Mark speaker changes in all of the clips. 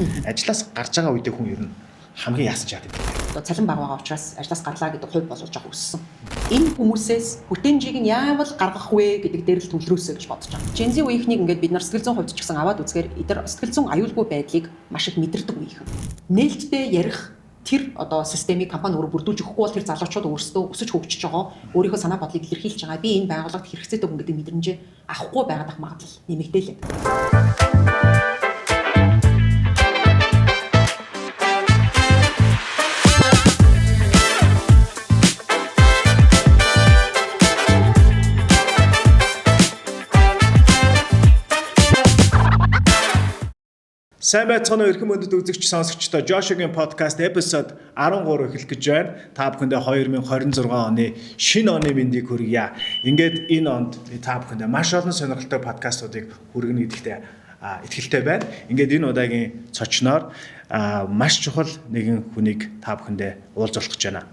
Speaker 1: Ажлаас гарч байгаа үедээ хүн ер нь хамгийн яасан ч яад юм.
Speaker 2: Одоо цалин бага байгаа учраас ажлаас гарлаа гэдэг хувь бол жоох өссөн. Энэ хүмүүсээс бүтээмжийг нь яавал гаргах вэ гэдэг дээр л төвлөрөөсэй гэж бодож байгаа. Gen Z үеийнхнийг ингээд бид нар сэтгэл зүйн хувьд ч гэсэн аваад үзэхээр эдгээр сэтгэл зүйн аюулгүй байдлыг маш их мэдэрдэг үеийнхэн. Нээлттэй ярих тэр одоо системийг компани өөрөө бүрдүүлж өгөхгүй бол тэр залуучууд өөрсдөө өсөж хөгжиж байгаа, өөрийнхөө санаа бодлыг илэрхийлж байгаа. Би энэ байгууллагад хэрэгцээтэй хүн гэдэг мэдрэмжээ авахгүй байгаад ах магадлал нэмэгдээлээ.
Speaker 1: Сайн байцгаана уу эрхэм мөндөд үзэгч сонсогчдоо Joshua-гийн подкаст эпизод 13 эхлэх гэж байна. Та бүхэндээ 2026 оны шинэ оны мэндийг хүргье. Ингээд энэ онд та бүхэндээ маш олон сонирхолтой подкастуудыг хүргэнэ гэдэгтээ итгэлтэй байна. Ингээд энэ удаагийн цочноор маш чухал нэгэн хүнийг та бүхэндээ уулзуулах гэж байна.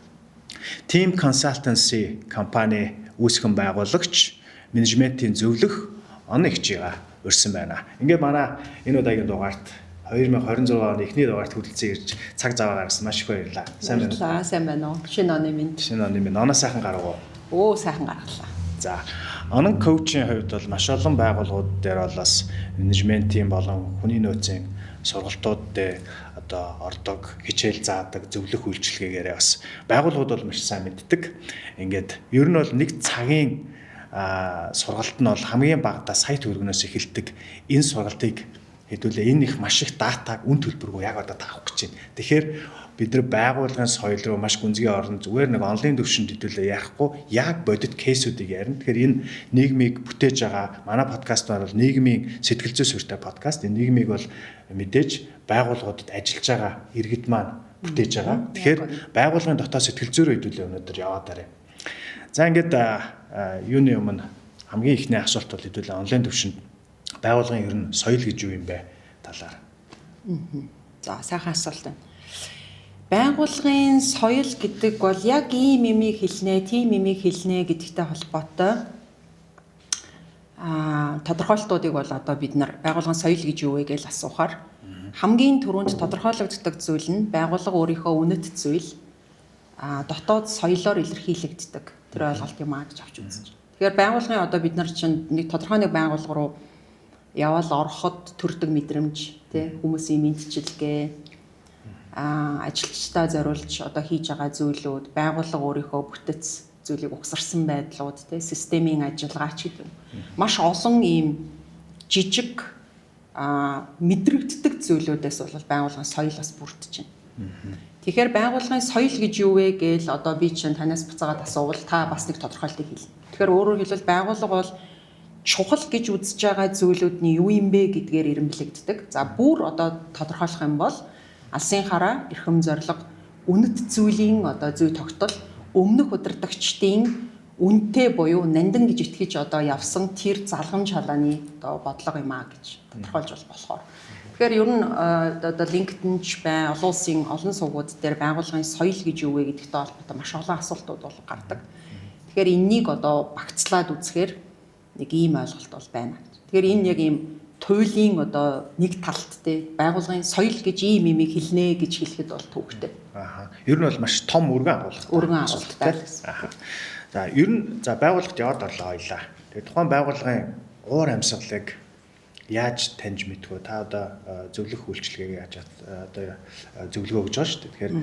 Speaker 1: Team Consultancy компани үүсгэн байгуулагч, менежментийн зөвлөх он ихчига урьсан байна. Ингээд манай энэ удаагийн дугаарт 2026 оны эхний дугаарт хүрэлцэн ирж цаг зав гаргасан маш их баярлалаа.
Speaker 2: Сайн байна уу? Сайн байна уу? Шинэ оны минь.
Speaker 1: Шинэ оны минь. Оноо сайхан гарав уу?
Speaker 2: Өө сайхан гаргалаа.
Speaker 1: За, онон коучийн хувьд бол маш олон байгууллагууд дээр бол бас менежментийн болон хүний нөөцийн сургалтууд дээр одоо ордог, хичээл заадаг, зөвлөх үйлчилгээгээрээ бас байгууллагууд бол маш сайн мэддэг. Ингээд ер нь бол нэг цагийн сургалт нь бол хамгийн багадаа сая төгрөгнөөс эхэлдэг. Энэ сургалтыг хэдүүлээ энэ их маш их датаг үн төлбөргүй яг одоо таах гэж байна. Тэгэхээр бид нар байгууллагын соёл руу маш гүнзгий орно, зүгээр нэг онлайн төвшөнд хэдүүлээ ярихгүй яг бодит кейсүүдийг ярина. Тэгэхээр энэ нийгмийг бүтээж байгаа манай подкаст бол нийгмийн сэтгэл зүй суурьтай подкаст. Энэ нийгмийг бол мэдээж байгууллагуудад ажиллаж байгаа иргэд маань бүтээж байгаа. Тэгэхээр байгууллагын дотоод сэтгэл зүй рүү хэдүүлээ өнөөдөр яваад арай. За ингээд юуны өмнө хамгийн ихний асуулт бол хэдүүлээ онлайн төвшөнд байгууллагын ер нь соёл гэж юу юм бэ талаар.
Speaker 2: За сайхан асуулт байна. Байгууллагын соёл гэдэг бол яг ийм имийг хэлнэ, тийм имийг хэлнэ гэдэгтэй холбоотой тодорхойлтуудыг бол одоо бид нар байгууллагын соёл гэж юу вэ гэж асуухаар хамгийн түрүүнд тодорхойлогддог зүйл нь байгууллага өөрийнхөө үнэт зүйл дотоод соёлоор илэрхийлэгддэг тэр ойлголт юм аа гэж авч үзэж байна. Тэгэхээр байгууллагын одоо бид нар чинь нэг тодорхой нэг байгууллага руу яваал ороход төрдөг мэдрэмж, тий, хүмүүсийн мэдчилгээ, ажилчдаа зориулж одоо хийж байгаа зүйлүүд, байгууллага өөрийнхөө бүтэц зүйлийг угсарсан байдлууд, тий, системийн ажиллагаа ч гэдэг юм. Маш олон ийм жижиг мэдрэгддэг зүйлүүдээс бол байгууллагын соёл бас бүрдэж байна. Тэгэхээр байгууллагын соёл гэж юу вэ гээл одоо би чинь танаас буцаагаад асуувал та бас нэг тодорхойлтыг хэлнэ. Тэгэхээр өөрөөр хэлбэл байгууллага бол чухал гэж үзэж байгаа зүйлүүд нь юу юм бэ гэдгээр эрэмблэгддэг. За бүр одоо тодорхойлох юм бол алсын хараа, эрхэм зорилго, үнэт зүйлийн одоо зүй тогтол, өмнөх удирдагчдын үнэтэй буюу нандин гэж итгэж одоо явсан тэр залгамж халааны одоо бодлого юм аа гэж тодорхойлж болохоор. Тэгэхээр ер нь одоо LinkedIn ч бай, олон улсын олон сувгууд дээр байгууллагын соёл гэж юу вэ гэдэгтэй холбоотой маш олон асуултууд бол гардаг. Тэгэхээр энэнийг одоо багцлаад үзэхээр нэг ийм ойлголт бол байна. Тэгэхээр энэ яг ийм туйлын одоо нэг талт те байгууллагын соёл гэж ийм имийг хэлнэ гэж хэлэхэд бол төвөгтэй.
Speaker 1: Аа. Ер нь бол маш том өргөн агуулгатай.
Speaker 2: Өргөн агуулгатай л гэсэн.
Speaker 1: Аа. За ер нь за байгууллагт яваад орлоо ойлаа. Тэгээ тухайн байгууллагын уур амьсгалыг яаж таньж мэдэх вэ? Та одоо зөвлөх үйлчилгээг яаж одоо зөвлөгөө өгж байгаа шүү дээ. Тэгэхээр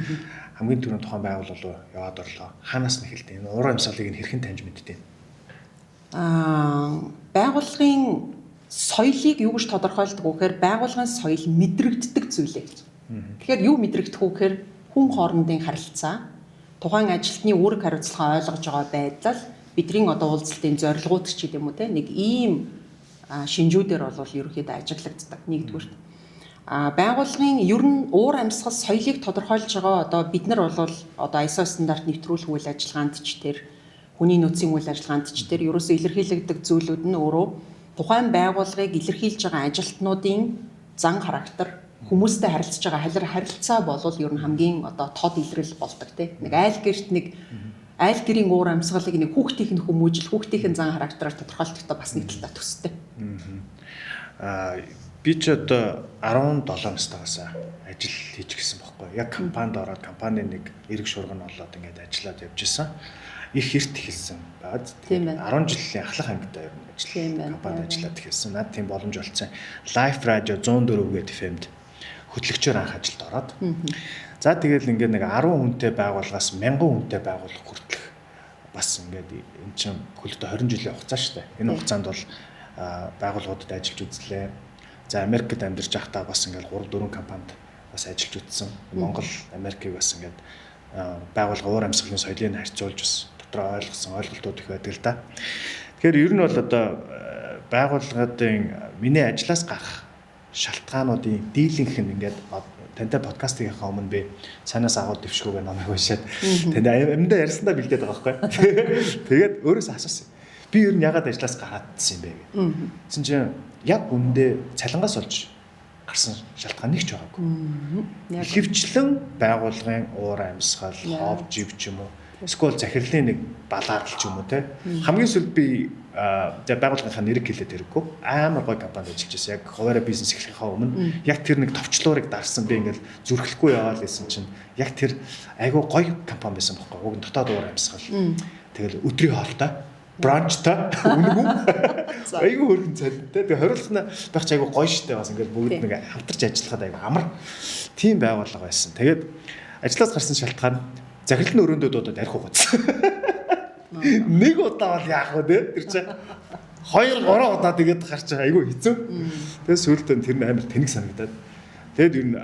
Speaker 1: хамгийн түрүүнд тухайн байгууллага руу яваад орлоо. Хаанаас нь эхэлдэг? Энэ уур амьсгалыг нь хэрхэн таньж мэддэг?
Speaker 2: Байгууллагын соёлыг юу гэж тодорхойлдог вэ гэхээр байгууллагын соёл мэдрэгддэг зүйлээ гэж. Тэгэхээр юу мэдрэгдэх вэ гэхээр хүн хоорондын харилцаа, тухайн ажилтны үүрэг хариуцлагаа ойлгож байгаа байдал, бидний одоо уулзалтын зорилгууд ч гэдэм үү те нэг ийм шинжүүдээр бол ерөнхийдөө ажиглагддаг нэгдүгüрт. Байгууллагын ер нь уур амьсгал соёлыг тодорхойлж байгаа одоо бид нар бол одоо ISO стандарт нэвтрүүлэх үйл ажиллагаанд ч тэр хүний нөөцийн үйл ажиллагаанд ч тэр ерөөсөө илэрхийлэгдэх зүйлүүд нь өөрөө тухайн байгууллагыг илэрхийлж байгаа ажилтнуудын зан характер, хүмүүстэй харилцаж байгаа харилцаа болвол ер нь хамгийн одоо тод илрэл болдог тий. Нэг айл гэрт нэг айл гэрийн уур амьсгалыг нэг хүүхдийнх нь хүмүүжил, хүүхдийнх нь зан характераар тодорхойлохдоо бас нэг талдаа төстэй.
Speaker 1: Би ч одоо 17 настайгаас ажил хийж гисэн бохгүй. Яг компанид ороод компанийн нэг эрэг шуурга нь болоод ингээд ажиллаад явж исэн. Их эрт эхэлсэн байгаад 10 жилийн ахлах ангидаа ер нь ажил компанид ажиллаад эхэлсэн. Над тийм боломж олцсон. Life Radio 104 гээд FM-д хөтлөгчөөр анх ажилд ороод. За тэгэл ингээд нэг 10 хүнтэй байгууллагаас 1000 хүнтэй байгууллага хүртэлх бас ингээд эн чинь хөлтөө 20 жилийн хугацаа шүү дээ. Энэ хугацаанд бол байгууллагуудад ажиллаж үзлээ. За Америкт амьдарч байхдаа бас ингээд 3 4 компанид бас ажиллаж үзсэн. Монгол, Америкийг бас ингээд байгууллага уур амьсгалын соёлыг харьцуулж бас дотроо ойлгосон ойлголтууд их байдаг л да. Тэгэхээр ер нь бол одоо байгууллагын миний ажлаас гарах шалтгаануудын дийлэнх нь ингээд тантай подкастынхаа өмнө би цаанаас агуу дэвшгүүгээ номыг уншаад танд амьдаа ярьсандаа бэлдээд байгаа байхгүй. Тэгээд өөрөөсөө асуусан. Би ер нь ягаад ажлаас гараадсэн юм бэ гэх. Тэгсэн чинь яг үндэ цалингаас олж гарсан шалтгаан нэг ч байгаагүй. Ихэвчлэн байгууллагын уур амьсгал, хов жив ч юм уу эсвэл захирлын нэг балаадал ч юм уу те. Хамгийн сүүлд би байгууллагынхаа нэрийг хэлээд хэрэггүй. Амар гоё компанид ажиллаж байсан. Яг хуваараа бизнес эхлэхээ өмнө яг тэр нэг товчлуурыг дарсан би ингээл зүрхлэхгүй яваал гэсэн чинь яг тэр айгүй гоё компани байсан бохгүй. Уг нь дотоод уур амьсгал. Тэгэл өдрийн хоолтой, бранчтай, үнэгүй. Айгүй хөргөн цалинтай. Тэгээ хориглох нь байх чи айгүй гоё штэ бас ингээл бүгд нэг хамтарч ажиллахад айгүй амар тийм байгууллага байсан. Тэгээд ажлаас гарсан шалтгаан захирал нь өрөөндөө дуудаад арх угаацсан. Нэг удаа бол яах вэ те? Тэр чинь 2 3 удаа тэгээд гарч байгаа айгүй хэцүү. Тэгээд сүүлдээ тэр нь амар тэнэг санагдаад. Тэгээд ер нь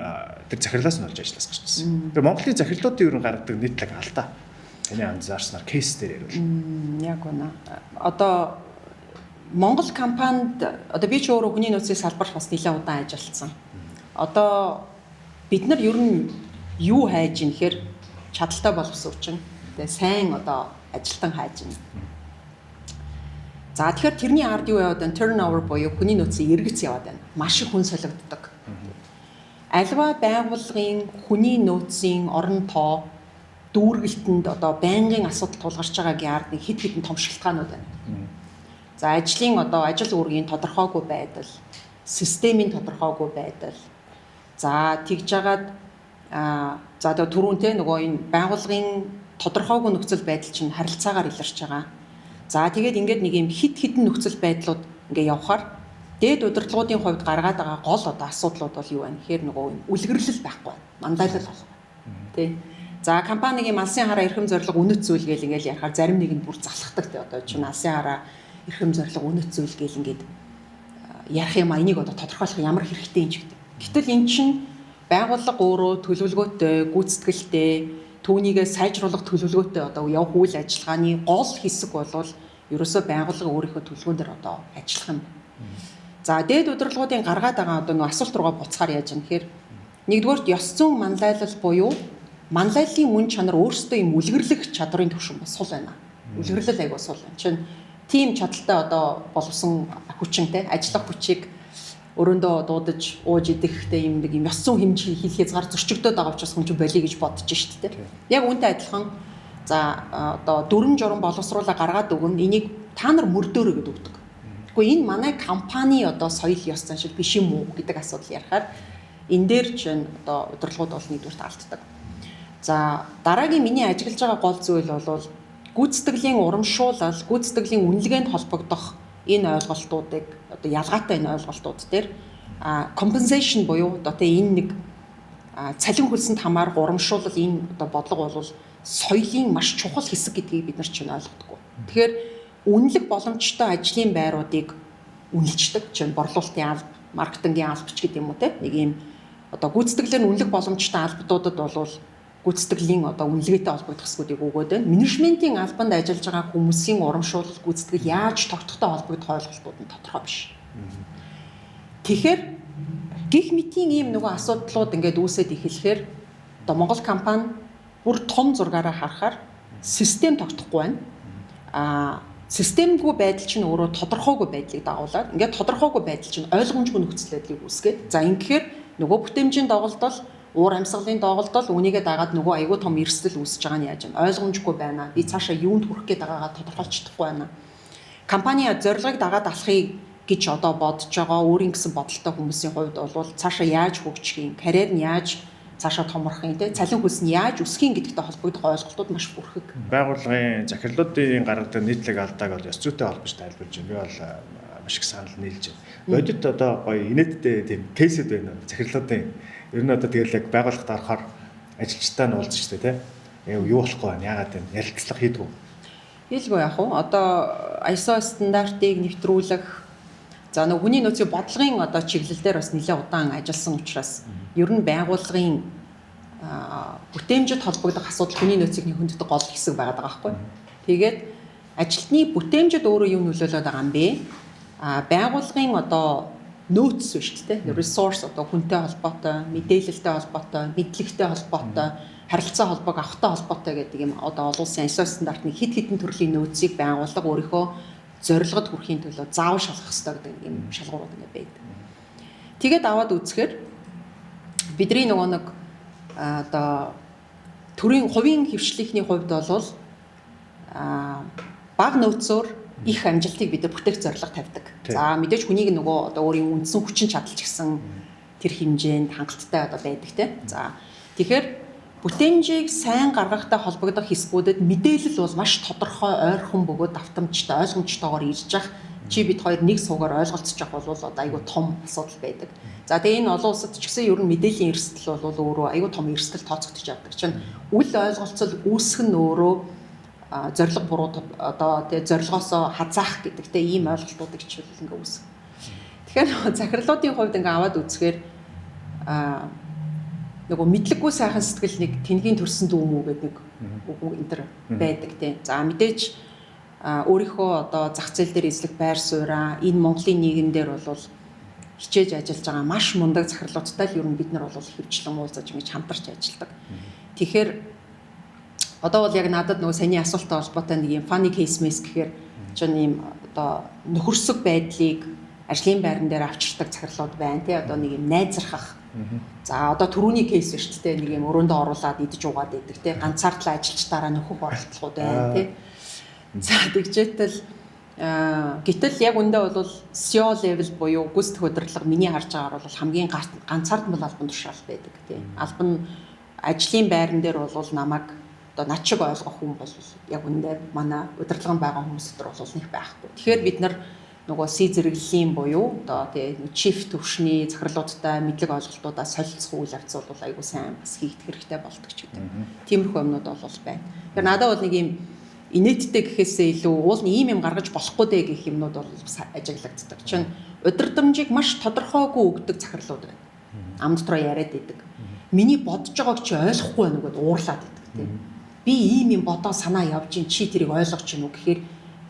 Speaker 1: тэр захирлаас нь олж ажлаас гарчихсан. Тэгээд Монголын захирлуудын ер нь гаргадаг нийтлэг алдаа. Таны анзаарснаар кейс дээр ярил.
Speaker 2: Яг үнэ. Одоо Монгол компанид одоо би ч өөрөө хүний нөөцийн салбарт бас нэлээд удаан ажилласан. Одоо бид нар ер нь юу хайж ийн гэхээр чадaltaй боловсруучна. Тэгээ сайн одоо ажилтан хайж байна. За тэгэхээр тэрний ард юу яваад байна? Turnover буюу хүний нөөцийн эргэц яваад байна. Маш их хүн солигддог. Альва байгууллагын хүний нөөцийн орон тоо дүүргэлтэнд одоо байнгын асуудал тулгарч байгаагийн ард нэг хэд хэдэн том шалтгаанууд байна. За ажлын одоо ажил үүргийн тодорхойгүй байдал, системийн тодорхойгүй байдал. За тэгж жагаад за одоо түрүүн те нөгөө энэ байгууллагын тодорхойгүй нөхцөл байдал чинь харилцаагаар илэрч байгаа. За тэгээд ингээд нэг юм хит хитэн нөхцөл байдлууд ингээ явхаар дээд удирдлагуудын хувьд гаргаад байгаа гол одоо асуудлууд бол юу вэ гэхээр нөгөө үлгэрлэл байхгүй, мандайлал болох. Тэ. За компанийн алсын хараа эрхэм зорилго үнэт зүйл гээл ингээл ярихаар зарим нэг нь бүр залхдаг те одоо чинь алсын хараа эрхэм зорилго үнэт зүйл гээл ингээд ярих юм а энийг одоо тодорхойлох ямар хэрэгтэй юм ч гэдэг. Гэтэл эн чинь байгууллага өөрөө төлөвлөгөөтэй, гүйцэтгэлтэй, түүнийгээ сайжруулах төлөвлөгөөтэй одоо явах үйл ажиллагааны гол хэсэг болвол ерөөсөө байгууллага өөрийнхөө төлөвлөгөөн дээр одоо ажиллах юм. За дээд удирдлагуудын гаргаад байгаа одоо нөө асуулт руугаа буцахаар яаж юм гэхээр нэгдүгээрт ёс зүйн манлайлал буюу манлайллын мөн чанар өөрсдөө юм үлгэрлэх чадрын түвшин бас сул байна. Үлгэрлэл айгуу сул байна. Чин тийм чадaltaй одоо боловсон хүчинтэй ажиллах хүчийг өрөөндөө дуудаж ууж идэхтэй юм нэг юм ёс зүйн хэмжээ хил хязгаар зөрчигдөд байгаа учраас хүн чинь болиё гэж бодож шít тэ. Яг үүнтэй адилхан за одоо дүрм журам боловсруулаа гаргаад өгнө. Энийг та нар мөрдөөрэй гэдээ өгдөг. Гэхдээ энэ манай компани одоо соёл ёс заншил биш юм уу гэдэг асуудал ярихаар энэ дээр чинь одоо удирдлагууд бол нэгдүгüрт алддаг. За дараагийн миний ажиглаж байгаа гол зүйл бол гүйцэтгэлийн урамшуулал, гүйцэтгэлийн үнэлгээнд холбогдох энэ ойлголтуудыг одоо ялгаатай энэ ойлголтууд дээр compensation буюу одоо тэ энэ нэг цалин хөлсөнд хамаарах урамшуулал энэ одоо бодлого бол соёлын маш чухал хэсэг гэдгийг бид нар чинь ойлгодоггүй. Тэгэхээр үнэлэх боломжтой ажлын байруудыг үнэлждэг. Чинь борлуулалтын алба, маркетингийн алба ч гэдэг юм уу те. Нэг ийм одоо гүйцэтгэлээр үнэлэх боломжтой албадуудад бол гүйцэтгэлийн одоо үнэлгээтэй холбогдох хэсгүүдийг өгөөд байна. Менежментийн албанд ажиллаж байгаа хүмүүсийн урамшуулал гүйцэтгэл яаж тогтохтой холбогдох ойлголтууд нь тодорхой биш. Тэгэхээр гих мэтийн ийм нөгөө асуудлууд ингээд үүсээд эхэлэхээр одоо Монгол компани бүр том зургаараа харахаар систем тогтохгүй байна. Системгүй байдал чинь өөрөө тодорхойгүй байдлыг дагуулад ингээд тодорхойгүй байдал чинь ойлгомжгүй нөхцөл байдлыг үүсгээд за ингэхээр нөгөө бүтээмжийн доголдол уур амьсгалын доголдол үүнийгээ дагаад нөгөө айгүй том эрсдэл үүсэж байгаа нь яаж юм ойлгомжгүй байна. Би цаашаа юунд хүрэх гээд байгаагаа тодорхойлж чадахгүй байна. Компани зорилгыг дагаад алхахыг гэж одоо бодож байгаа өөрийн гэсэн бодолтой хүмүүсийн хувьд бол цаашаа яаж хөгжих юм, карьер нь яаж цаашаа томрох юм, те цалин хөлс нь яаж өсөх юм гэдэгтэй холбогдох ойлголтууд маш бүрхэг.
Speaker 1: Байгууллагын захирлуудын гаргадаг нийтлэг алдааг бол ёс зүйтэй холбож тайлбарлаж байна. Би бол маш их санал нийлж байна. Бодит одоо гоё инээдтэй тийм case үүд байна. Захирлуудын ер нь одоо тэгэл яг байгууллагад орохоор ажилчтай нь уулзсан шүү дээ, те. Юу болохгүй байна? Яагаад вэ? Ярилцлага хийдгүү.
Speaker 2: Хийлгүй яах вэ? Одоо ISO стандартыг нэвтрүүлэх, за нөгөө хүний нөөцийн бодлогын одоо чиглэл дээр бас нэлээд удаан ажилласан учраас ер нь байгууллагын бүтээмжид холбогдох асуудал хүний нөөцийг хөндөдөг гол хэсэг байгаад байгаа байхгүй. Тэгээд ажилтны бүтээмжид өөрөө юу нөлөөлөд байгаа юм бэ? Байгууллагын одоо нөөц биш үү, те resource, одоо хүнтэй холбоотой, мэдээлэлтэй холбоотой, мэдлэгтэй холбоотой, харилцаа холбоог авахтай холбоотой гэдэг юм одоо олон улсын ISO стандартны хэд хэдэн төрлийн нөөцийг байгууллага өөрийнхөө зорилгод хүрэхийн төлөө заавал шалгах ёстой гэдэг юм шалгуурууд ингэ байдаг. Тэгээд аваад үзэхээр бидний нөгөө нэг одоо төрийн хувийн хэвшлийнхний хувьд бол бага нөөцөөр их амжилтыг бид бүтээх зорилго тавьдаг. За мэдээж хүнийг нөгөө одоо өөрийн үндсэн хүчин чадал ч гэсэн тэр хэмжээнд хангалттай одоо байдаг те. За тэгэхээр бүтээмжийг сайн гаргахтай холбогдох хэсгүүдэд мэдээлэл бол маш тодорхой, ойрхон бөгөөд давтамжтай, ойлгомжтойгоор ирж явах, чи бид хоёр нэг суугаар ойлголцож явах бол одоо айгүй том асуудал байдаг. За тэгээ энэ олон улсад ч гэсэн ер нь мэдээллийн эрсдэл бол өөрөө айгүй том эрсдэл тооцогдож явдаг. Чинь үл ойлголцол үүсэх нь өөрөө зорилго буруу одоо тэгээ зорилгоосоо хазаах гэдэг те ийм ойлголтуудыг жишээлбэл ингээ үүсгэн. Тэгэхээр захирлуудын хувьд ингээ аваад үзэхээр нөгөө мэдлэггүй сайхан сэтгэл нэг тэнгийн төрсөн дүү мүү гэдэг нэг үг энэ төр байдаг те. За мэдээж өөрийнхөө одоо зах зээл дээр эзлэх байр сууриа энэ Монголын нийгэмдэр бол хичээж ажиллаж байгаа маш мундаг захирлуудтай л ер нь бид нар бол хөвчлэн уулзаж ингэж хамтарч ажилладаг. Тэгэхээр одоо бол яг надад нөгөө саяны асуулттай холбоотой нэг юм funny case мэс гэхээр чинь ийм одоо нөхөрсөг байдлыг ажлын байран дээр авчирдаг захирлууд байна тий, одоо нэг юм найзархах. За одоо түрүүний case шүү дээ, нэг юм өрөөндөө оруулаад идэж уугаад идэг тий, ганцаардлаа ажилчдаараа нөхөх оролдлогууд байна тий. За тэгжээтэл гэтэл яг үндэ бол CEO level буюу гүйцэтгэх удирдлага миний харж байгаагаар бол хамгийн ганцаардмал албан тушаал байдаг тий. Албан ажлын байран дээр бол намайг одоо над шиг ойлгох хүн бол яг үндэ манай удирдлаганд байгаа хүмүүс дотор бол нэг байхгүй. Тэгэхээр бид нар нөгөө C зэрэглэлийн буюу одоо тий chief төвшний захирлуудтай мэдлэг ойлголтуудаа солилцох үйл явц бол айгүй сайн бас хийгдэх хэрэгтэй болдог ч гэдэг. Тиймэрхүү юмнууд бол байна. Тэгэхээр надад бол нэг юм инээдтэй гэхээсээ илүү уул нь ийм юм гаргаж болохгүй дээ гэх юмнууд бол бас ажиглагддаг. Чинь удирдамжийг маш тодорхойгүй өгдөг захирлууд байна. Ам дотроо яриад идэг. Миний бодож байгааг чи ойлгохгүй байна уу гэдээ уурлаад идэг тийм. Би ийм юм бодоо санаа явж ин чи тэрийг ойлгож гин үү гэхээр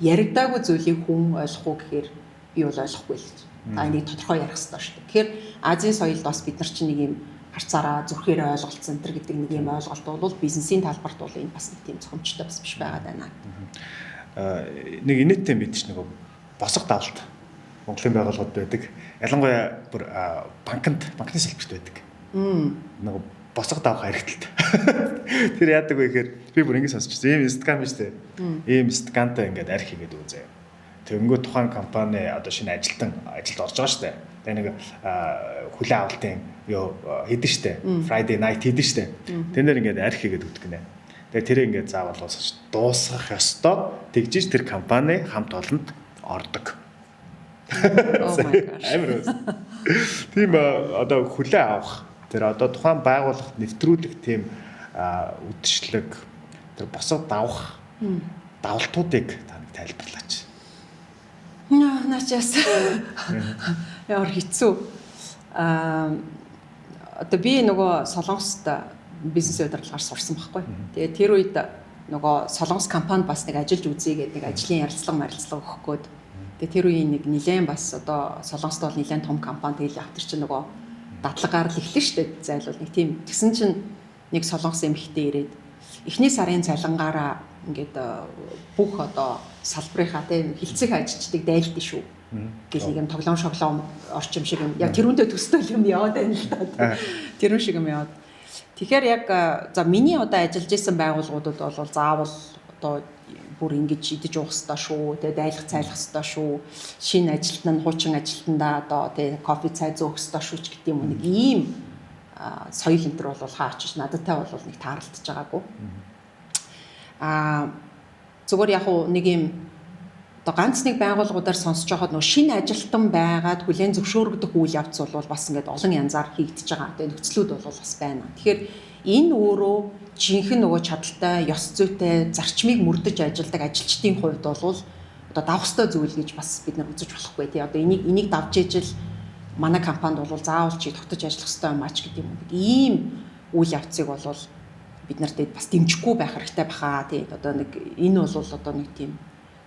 Speaker 2: яригдаагүй зүйлийг хүн ойлгохгүй гэхээр би бол ойлгохгүй л гэж. Та энийг тодорхой ярих хэрэгтэй шүү дээ. Тэгэхээр Азийн соёлд бас бид нар чинь нэг юм харцаараа зүрхээрээ ойлголцсон энэ гэдэг нэг юм ойлголт бол бизнесийн талбарт бол энэ бас нэг тийм зохимжтой бас биш байгаад байна.
Speaker 1: Нэг инээдтэй мэдчих нөгөө босго давалт Монголын байгууллагад байдаг. Ялангуяа бүр банкны салбарт байдаг. Нөгөө босго давах харигдalт. Тэр яадаг вэ гэхээр би бүр ингэ сонсчихсан. Ийм стакан биш үү? Ийм стакантай ингээд арх хийгээд үзээ. Тэгэнгүүт тухайн компани одоо шинэ ажилтан ажилд орж байгаа шүү дээ. Тэгээ нэг хүлээ авалтын юу хийдэн штэ. Friday night хийдэн штэ. Тэрнэр ингээд арх хийгээд өгдөг гинэ. Тэгээ тэрийг ингээд заавал дуусгах дуусгах ёстой. Тэгжиж тэр компани хамт олонд ордог.
Speaker 2: Oh my gosh.
Speaker 1: Амар үз. Тийм одоо хүлээ авах тэр одоо тухайн байгууллагт нэвтрүүлэх тийм үдшилэг тэр босго давах давалтуудыг та нэг тайлбарлаач.
Speaker 2: Наачаас ямар хэцүү. Одоо би нөгөө Солонгост бизнес удирдлагаар сурсан байхгүй. Тэгээд тэр үед нөгөө Солонгос компанид бас нэг ажиллаж үзье гэдэг нэг ажлын ярилцлага марилцлага өгөх гээд. Тэгээд тэр үеийн нэг нилээн бас одоо Солонгост бол нилээн том компани, тэгэл яг тэр чинь нөгөө датлагаар л эхлэн штэ зайлвал нэг тийм. Тэгсэн чинь нэг Солонгос эмэгтэй ирээд эхний сарын цалингаараа ингээд бүх одоо салбарынхаа тийм хилцэх ажилчдыг дайлдсан шүү гэл нэг юм тоглоом шоглоом орчим шиг юм. Яг тэрүүнтэй төстэй юм яваад байна л та. Тэрүүн шиг юм яваад. Тэгэхээр яг за миний одоо ажиллаж исэн байгууллагуудад бол заавал одоо Бүр ингэж идэж уух ёстой шүү, тэ, дайлах цайлах ёстой шүү. Шинэ ажилтан нь хуучин ажилтнаа одоо, тэ, кофе цай зөөх ёстой шүү ч гэдэг юм уу, нэг ийм соёл энэ төр бол хаа очиж нададтай бол нэг тааралдаж байгаагүй. Зүгээр яг уу нэг юм одоо ганц нэг байгууллагуудаар сонсож байхад нөө шинэ ажилтан байгаад хүлээн зөвшөөрөгдөх үйл явц бол бас ингээд олон янзаар хийгдэж байгаа. Тэгээ нөхцлүүд бол бас байна. Тэгэхээр энэ өөрөө жинхэнэ нөгөө чадалтай, ёс зүйтэй, зарчмыг мөрдөж ажилладаг ажилчдын хувьд бол одоо давах ёстой зүйл гэж бас бид нар үзэж болохгүй, тий. Одоо энийг давж ижил манай компанид бол заавал чи тогтож ажиллах ёстой юм ач гэдэг юм уу. Ийм үйл явцыг бол бид нарт бас дэмжихгүй байх хэрэгтэй баха, тий. Одоо нэг энэ бол одоо нэг тийм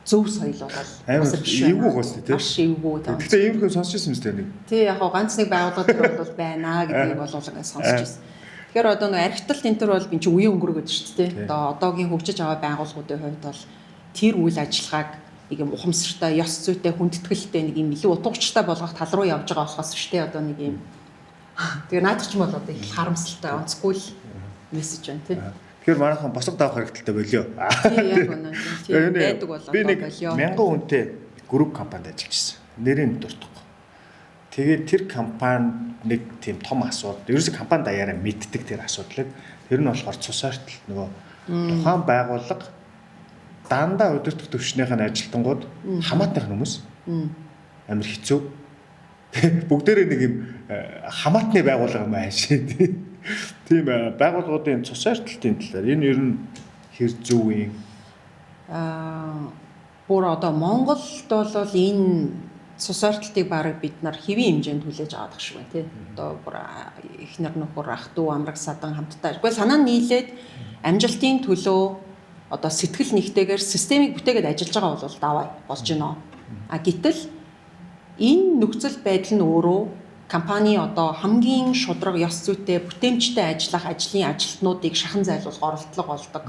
Speaker 2: зөв соёл бол
Speaker 3: бас биш байна. Эвгүй гоос, тий.
Speaker 2: Маш эвгүй.
Speaker 3: Гэхдээ иймэрхүү сонсч ирсэн юм зү нэг.
Speaker 2: Тий, яг хоо ганц нэг байгууллага төр бол байна гэдгийг бол ингээд сонсч ирсэн. Тэгэхээр одоо нэг архиталт энэ төр бол би чи үеийн өнгөрөөд шүү дээ. Одоо одоогийн хөгжиж байгаа байгууллагуудын хувьд бол тэр үйл ажиллагааг нэг юм ухамсартай, ёс зүйтэй, хүндэтгэлтэй, нэг юм илүү утга учиртай болгох тал руу явж байгаа болохоос шүү дээ. Одоо нэг юм. Тэгээ наадах ч юм бол одоо их харамсалтай, онцгүй л мессеж байна, тий.
Speaker 3: Тэгэхээр манайхан босго давах хэрэгтэй болио.
Speaker 2: Тий, яг үнэ. Тийм байдаг бол
Speaker 3: би нэг 1000 хүнтэй групп компанид ажиллаж байсан. Нэрийг дуртахгүй. Тэгээд тэр компани нэг тийм том асуудал. Ерөөсө компани даяараа мэддэг тэр асуудлыг. Тэр нь болохоор цус ортолт, нөгөө тухайн байгууллага дандаа удирдах төвшнийх нь ажилтнууд, хамаатных нь хүмүүс амар хэцүү. Бүгдээрээ нэг юм хамаатны байгууллага юм аашаа. Тийм байгууллагуудын цус ортолтын талаар энэ ер нь хэр зөв юм?
Speaker 2: Бүр одоо Монголд бол энэ цус ортолтыг бараг бид нар хэвийн хэмжээнд хүлээж аваад шиг байна, тий. Одоо бүр эхнэр нөхөр, ах дүү, амраг садан хамтдаа. Гэхдээ санаа нь нийлээд амжилтын төлөө одоо сэтгэл нэгтэйгээр системийг бүтээгээд ажиллаж байгаа бол даваа болж гинэ. А гэтэл энэ нөхцөл байдал нь өөрөө компани одоо хамгийн шудраг, ёс зүйтэй, бүтээмжтэй ажиллах ажлын ажилтнуудыг шахан зайлуулах оролдлого болдог.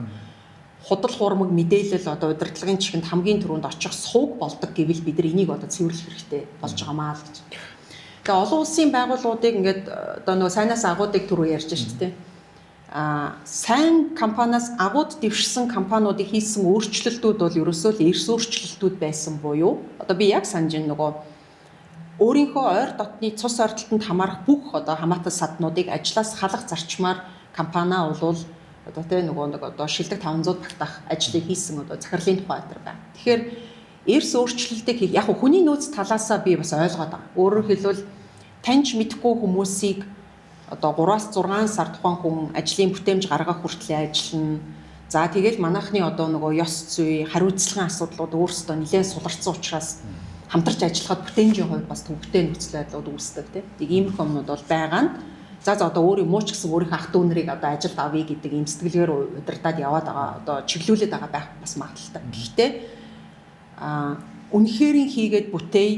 Speaker 2: Худал хуурмаг мэдээлэл одоо удирдлагын чихэнд хамгийн түрүүнд очих сувг болдог гэвэл бид нар энийг одоо цэвэрлэх хэрэгтэй болж байгаа маа л гэж. Тэгээ олон улсын байгууллагуудыг ингээд одоо нөгөө сайнаас агуудыг түрүү ярьж шүү дээ. Сайн компаниас агууд дэвшсэн компаниудыг хийсэн өөрчлөлтүүд бол ерөөсөө л эрс өөрчлөлтүүд байсан буюу одоо би яг санаж байна, нөгөө өөрийнхөө ойр дотны цус ордлтонд хамаарах бүх одоо хамаатал саднуудыг ажлаас халах зарчмаар компаниа бол одоо тэ нөгөө нэг одоо шилдэг 500 багтаах ажлыг хийсэн одоо захирлын тухай өдр байна. Тэгэхээр эрс өөрчлөлтийг хийх яг хүний нөөц талаасаа би бас ойлгоод байгаа. Өөрөөр хэлбэл таньж мэдхгүй хүмүүсийг одоо 3-6 сар тухайн хүн ажлын бүтээмж гаргах хүртэл ажиллана. За тэгэл манайхны одоо нөгөө ёс зүй, хариуцлагын асуудлууд өөрсдөө нэлээд суларсан учраас хамтарч ажиллахад бүтээмжийн хувьд бас төвөгтэй нөхцөл байдлууд үүсдэг, тийм. Тэг иймэрхүү юмнууд бол байгаа нь за за одоо өөрөө муу ч гэсэн өөрийнхөө ах дүү нарыг одоо ажилд авъя гэдэг ийм сэтгэлгээр удирдаад яваад байгаа, одоо чиглүүлээд байгаа байх бас магадлалтай. Гэхдээ үнэхэрийн хийгээд бүтээе,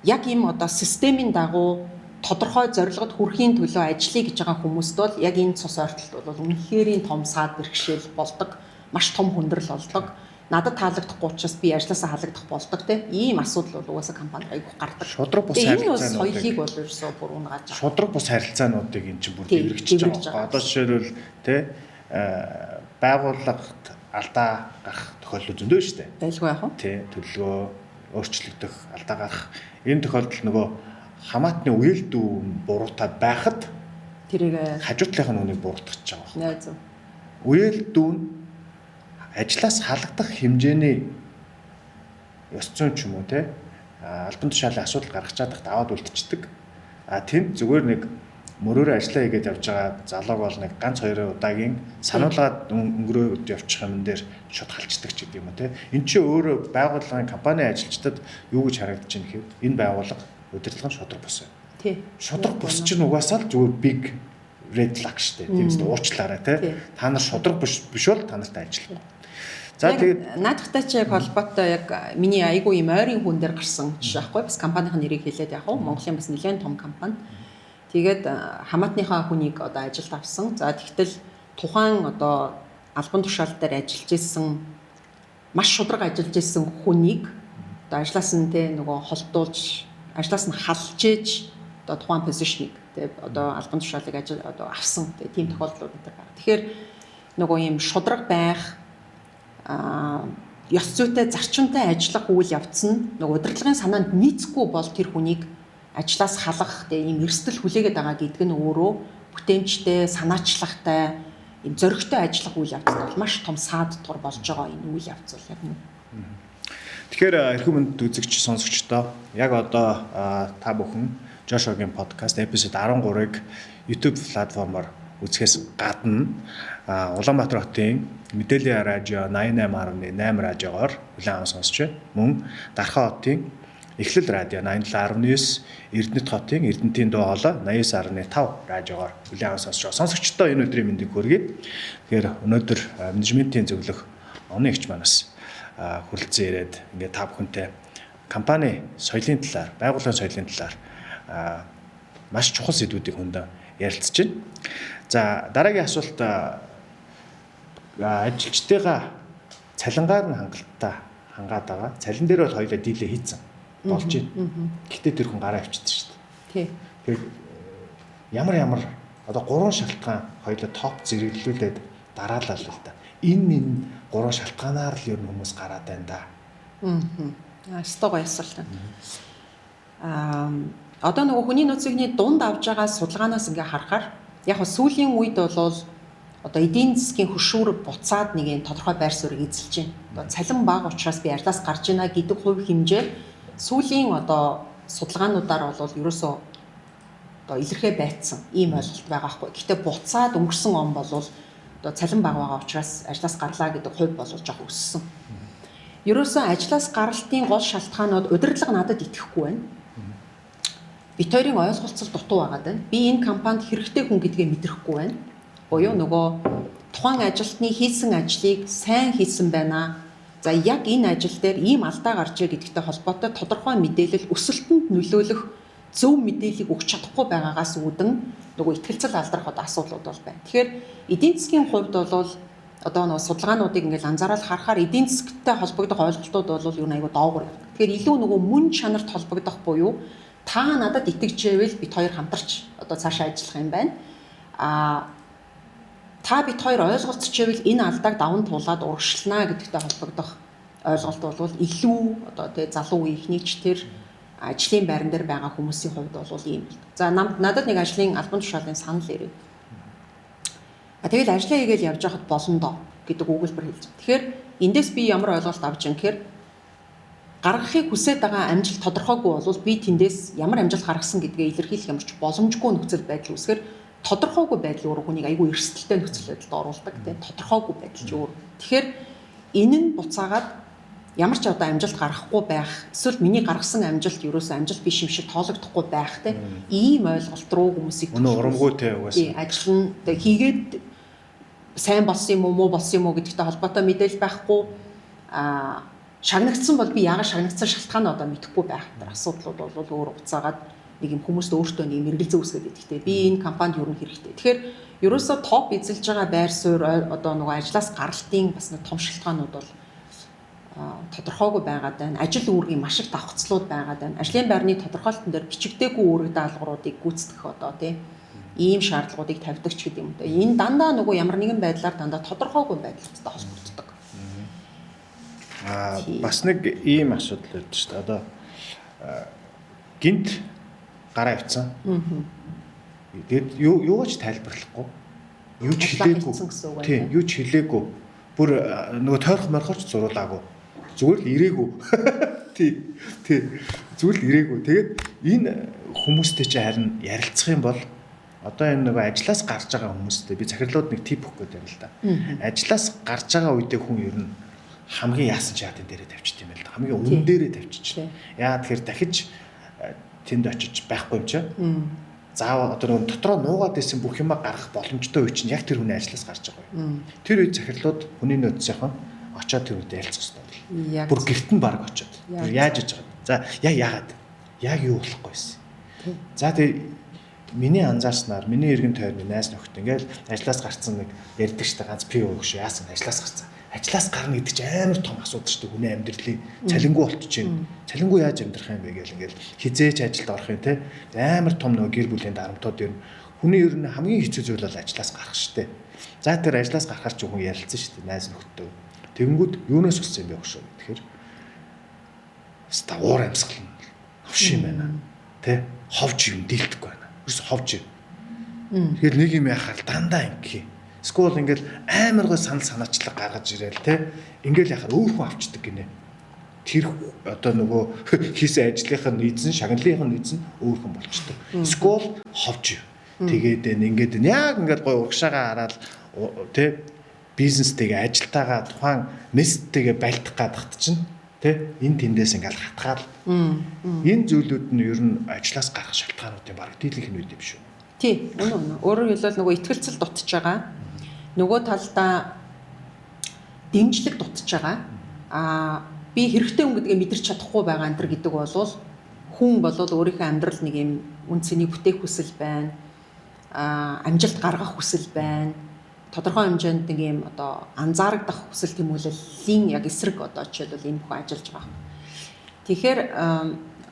Speaker 2: яг ийм одоо системийн дагуу тодорхой зорилгод хүрэхийн төлөө ажиллая гэж байгаа хүмүүст бол яг энэ цус ортолт бол үнэхэрийн том саад бэрхшээл болдог, маш том хүндрэл болдог. Надад таалагдахгүй учраас би ажилласаа халагдах болдог, те. Ийм асуудал бол угаасаа компанид айгүйх гардаг.
Speaker 3: Шудраг бус харилцаануудыг
Speaker 2: соёлыг бол ерөөсөө бүр унгааж
Speaker 3: байгаа. Шудраг бус харилцаануудыг эн чинь бүр дэврэгчиж байгаа. Одоо жишээлбэл, те, байгууллагт алдаа гарах тохиолдол зөндөө шүү дээ.
Speaker 2: Байлгүй яах вэ?
Speaker 3: Тэ, төлөвлөгөө өөрчлөгдөх, алдаа гарах энэ тохиолдолд нөгөө хамаатны үеэл дүү буруутай байхад
Speaker 2: тэрийг
Speaker 3: хажуу талынх нь үнийг буруутгах гэж
Speaker 2: байгаа. Зөв.
Speaker 3: Үеэл дүү нь ажлаас халагдах хэмжээний ёс зүйн ч юм уу, те, албан тушаалын асуудал гаргаж чадахад аваад үлдчихдэг. А тэнд зүгээр нэг мөрөөрөө ажиллаа хийгээд явж байгаа залууг бол нэг ганц хоёр удаагийн сануулгаад өнгөрөөд явчих юм дээр шууд халчдаг ч гэдэг юм уу, те. Энд чинь өөрөө байгууллагын компани ажилчдад юу гэж харагдаж байна гэхээр энэ байгууллага удирдлага нь шудраг бус.
Speaker 2: Тий.
Speaker 3: Шудраг бус чинь угаасаа л зүгээр big red flag шүү дээ. Тийм үст уучлаарай, те. Та нар шудраг биш бол та нартай ажиллахгүй.
Speaker 2: За тэгээд наадахтай чи яг холбоотой яг миний айгүй юм ойрын хүн дээр гарсан жишээ аахгүй, бас компанийн нэрийг хэлээд яг уу Монголын бас нэлээд том компани. Тэгээд хамаатныхаа хүнийг одоо ажилд авсан. За тэгтэл тухайн одоо албан тушаал дээр ажиллаж исэн, маш шудраг ажиллаж исэн хүнийг одоо ажлаас нь, те, нөгөө холдуулж, ажлаас нь халж ээж одоо тухайн position ыг, те, одоо албан тушаалыг ажил одоо авсан, те, тийм тохиолдлууд энэ төр байна. Тэгэхээр нөгөө юм шудраг байх Ёс зүйтэй, зарчимтай ажиллах үйл явц нь нөгөө удирдлагын санаанд нийцэхгүй бол тэр хүнийг ажлаас халах, тэгээ ийм эрсдэл хүлээгээд байгаа гэдэг нь өөрөө бүтээмжтэй, санаачлагтай, ийм зоригтой ажиллах үйл явцад бол маш том саад тур болж байгаа энэ үйл явц бол яг нь.
Speaker 1: Тэгэхээр эрхэм хүнд үзэгч сонсогчдоо яг одоо та бүхэн Жошогийн подкаст episode 13-ыг YouTube платформоор үзэхээс гадна Улаанбаатар хотын мэдээллийн радио 88.8 радиогоор хүлээн аван сонсч байна. Мөн Дархан хотын Эхлэл радио 87.9, Эрдэнэт хотын Эрдэнэтийн дуу хоолой 89.5 радиогоор хүлээн аван сонсч байгаа. Сонсогчдоо энэ өдрийн мэндийг хүргэе. Тэгэхээр өнөөдөр менежментийн зөвлөх оны эгч манаас хүрэлцэн ирээд ингээд та бүхэнтэй компани соёлын талаар, байгууллагын соёлын талаар маш чухал сэдвүүдийг хөндөөн ярилцж байна. За, дараагийн асуулт ажилчдыгаа цалингаар нь хангалттай хангаад байгаа. Цалин дээр бол хоёулаа дийлээ хийцэн болж байна. Гэхдээ тэр хүн гараа авчихдээ шүү дээ.
Speaker 2: Тий.
Speaker 1: Тэгэхээр ямар одоо гурван шалтгаан хоёулаа топ зэрэглүүлээд дараалал л да. Энэ гурван шалтгаанаар л ер нь хүмүүс гараад байна да.
Speaker 2: Ёстой гоё асуулт. Одоо нөгөө хүний нөөцийн дунд авж байгаа судалгаанаас ингээ харахаар яг нь сүүлийн үед бол одоо эдийн засгийн хөшүүрэг буцаад нэг юм тодорхой байр суурийг эзэлж байна. Одоо цалин бага учраас би ажлаас гарч байна гэдэг хувь хэмжээ сүүлийн одоо судалгаануудаар бол ерөөсөө одоо илэрхээ байцсан ийм ойлголт байгаа хгүй. Гэхдээ буцаад өнгөрсөн он бол одоо цалин бага байгаа учраас ажлаас гарлаа гэдэг хувь бол жоох өссөн. Ерөөсөө ажлаас гаралтын гол шалтгаанууд удирдлага надад итгэхгүй байна. Бит хоёрын ойлголцол дутуу байгаад байна. Би энэ компанид хэрэгтэй хүн гэдгээ мэдрэхгүй байна. Буюу нөгөө тухайн ажилтны хийсэн ажлыг сайн хийсэн байна. За яг энэ ажил дээр ийм алдаа гарчээ гэдэгтэй холбоотой тодорхой мэдээлэл өсөлтөнд нөлөөлөх зөв мэдээллийг өгч чадахгүй байгаагаас үүдэн нөгөө итгэлцэл алдрах одоо асуудлууд бол байна. Тэгэхээр эдийн засгийн хувьд бол одоо нөгөө судалгаануудыг ингээл анзаараад харахаар эдийн засгтай холбогдох ойлголтууд бол юу айгүй доогуур явдаг. Тэгэхээр илүү нөгөө мөн чанарт холбогдох буюу та надад итгэжээвэл бит хоёр хамтарч одоо цаашаа ажиллах юм байна. Та бит хоёр ойлголцчихвэл энэ алдааг даван туулаад урагшлана гэдэгтэй холбогдох ойлголт бол илүү одоо тий залуу үеийнхний ч тэр ажлын байран дээр байгаа хүмүүсийн хувьд бол ийм. За надад нэг ажлын албан тушаалын санал ирээд. Тэгэл ажлаа хийгээл явж байхад болно доо гэдэг өгүүлбэр хэлж. Тэгэхээр эндээс би ямар ойлголт авч юм гэхээр гаргахыг хүсээд байгаа амжилт тодорхойгүй бол би тэндээс ямар амжилт гаргасан гэдгээ илэрхийлэх ямарч боломжгүй нөхцөл байдал үүсгэхээр тодорхойгүй байдал өөр хүнийг айгүй эрсдэлтэй нөхцөл байдалд оруулдаг тийм тодорхойгүй байдал ч өөр. Тэгэхээр энэ нь буцаагаад ямар ч одоо амжилт гаргахгүй байх эсвэл миний гаргасан амжилт ерөөсөө амжилт биш юм шиг тоологдохгүй байх тийм ийм ойлголт руу хүмүүсийг
Speaker 1: өнөө урамгүй те угаасаа
Speaker 2: ажил нь хийгээд сайн болсон юм уу муу болсон юм уу гэдэгтэй холбоотой мэдээлэл байхгүй шагнагдсан бол би яагаад шагнагдсан шалтгаан одоо мэдэхгүй байх тэр асуудлууд бол өөр буцаагаад нэг юм хүмүүст өөртөө нэг мэргэлзээ үүсгээд идэх те. Би энэ компанид юу хэрэгтэй. Тэгэхээр ерөөсөө топ эзэлж байгаа байр суурь одоо нөгөө ажлаас гаралтын бас нэг том шалтгаанууд бол тодорхойгүй байгаад байна. Ажил үүргийн маш их давхцлууд байгаад байна. Ажлын байрны тодорхойлтон дээр бичигдээгүй үүрэг даалгавруудыг гүйцэтгэх одоо тийм ийм шаардлагуудыг тавьдаг ч гэдэг юм. Энэ дандаа нөгөө ямар нэгэн байдлаар дандаа тодорхойгүй байдалтай холбогддог.
Speaker 1: Бас нэг ийм асуудал байдаг шүү дээ. Одоо гинт гараа авцсан. Тэгээд юугаач тайлбарлахгүй. Юу ч хэлээгүй. Тийм, юу ч хэлээгүй. Бүр нөгөө тойрох морхорч зуруулаагүй. Зүгээр л ирээгүй. Тийм. Тийм. Зүгээр л ирээгүй. Тэгээд энэ хүмүүстэй чи харин ярилцах юм бол одоо энэ нөгөө ажлаас гарч байгаа хүмүүстэй би захирлууд нэг тип өгөх гээд байна л да. Ажлаас гарч байгаа үедээ хүн ер нь хамгийн яасан чаатын дээрээ тавьчих юм байл да. Хамгийн өмнө дээрээ тавьчих. Яа тэгэхээр дахиж тэнд очиж байхгүй юм чи. Заавал одоо нөгөө дотроо нуугаад исэн бүх юма гаргах боломжтой үе чинь яг тэр хүний ажлаас гарч байгаа юм. Тэр үед захирлууд хүний нөөцийнхэн очиод тэр үед ярилцах хэрэгтэй бол. Бүр гэрт нь баг очиод. Бүр яаж иж байгаа. За яг яагаад? Яг юу болохгүй байсан. За тэр миний анзаарснаар миний эргэн тойрны найз нөхөд ингээл ажлаас гарцсан нэг ярьдаг штэ ганц пи өгш яасан ажлаас гарцсан. Ажлаас гарна гэдэг чинь амар том асуудал шүү дээ хүний амьдралын цалингүй болчих чинь. Цалингүй яаж амьдрах юм бэ гэл ингээл хизээч ажилд орох юм те. Амар том нөгөө гэр бүлийн дарамтууд ер нь хүний ер нь хамгийн хэцүү зүйл бол ажлаас гарах шүү дээ. За тэр ажлаас гарахаар ч хүн ярилцсан шүү дээ найз нөхдөд.
Speaker 3: Тэгэнгүүт юунаас болсон юм бэ хөшөө гэхээр ста уур амьсгал нь новш юм байна. Тэ ховж юм дийлдэхгүй байна. Ерөөс ховж юм. Тэгэхээр нэг юм яхаар дандаа ингэх. Эсвэл ингээл амар гой санал санаачлаг гаргаж ирээл тэ ингээл яхаар өөр хүн авчдаг гинэ. Тэр одоо нөгөө хийсэн ажлынх нь эзэн, шагналынх нь эзэн өөр хүн болчдөг. Эсвэл ховж. Тэгээд энэ ингээд яг ингээд гой урагшаага хараад тэ бизнестэйгээ ажилтайгаа тухайн месттэйгээ байлдах гадагт чинь тэ энэ тэндээс ингээл хатгаал. Энэ зүйлүүд нь ер нь ажлаас гарах шалтгаануудын бараг дийлэнх нь үт юм шүү.
Speaker 2: Тий, үнэн үнэн. Өөрөөр хэлбэл нөгөө итгэлцэл дутж байгаа. Нөгөө талдаа дэмжлэг дутж байгаа. Аа би хэрэгтэй хүн гэдгээ мэдэрч чадахгүй байгаа энэ төр гэдэг бол хүн болол өөрийнхөө амьдрал нэг юм үн цэнийг бүтээх хүсэл байна. Аа амжилт гаргах хүсэл байна. Тодорхой хэмжээнд нэг юм одоо анзаарагдах хүсэл тэмүүлэлийн яг эсрэг одоо жишээлбэл энэ бүхэн ажиллаж байгаа. Тэгэхээр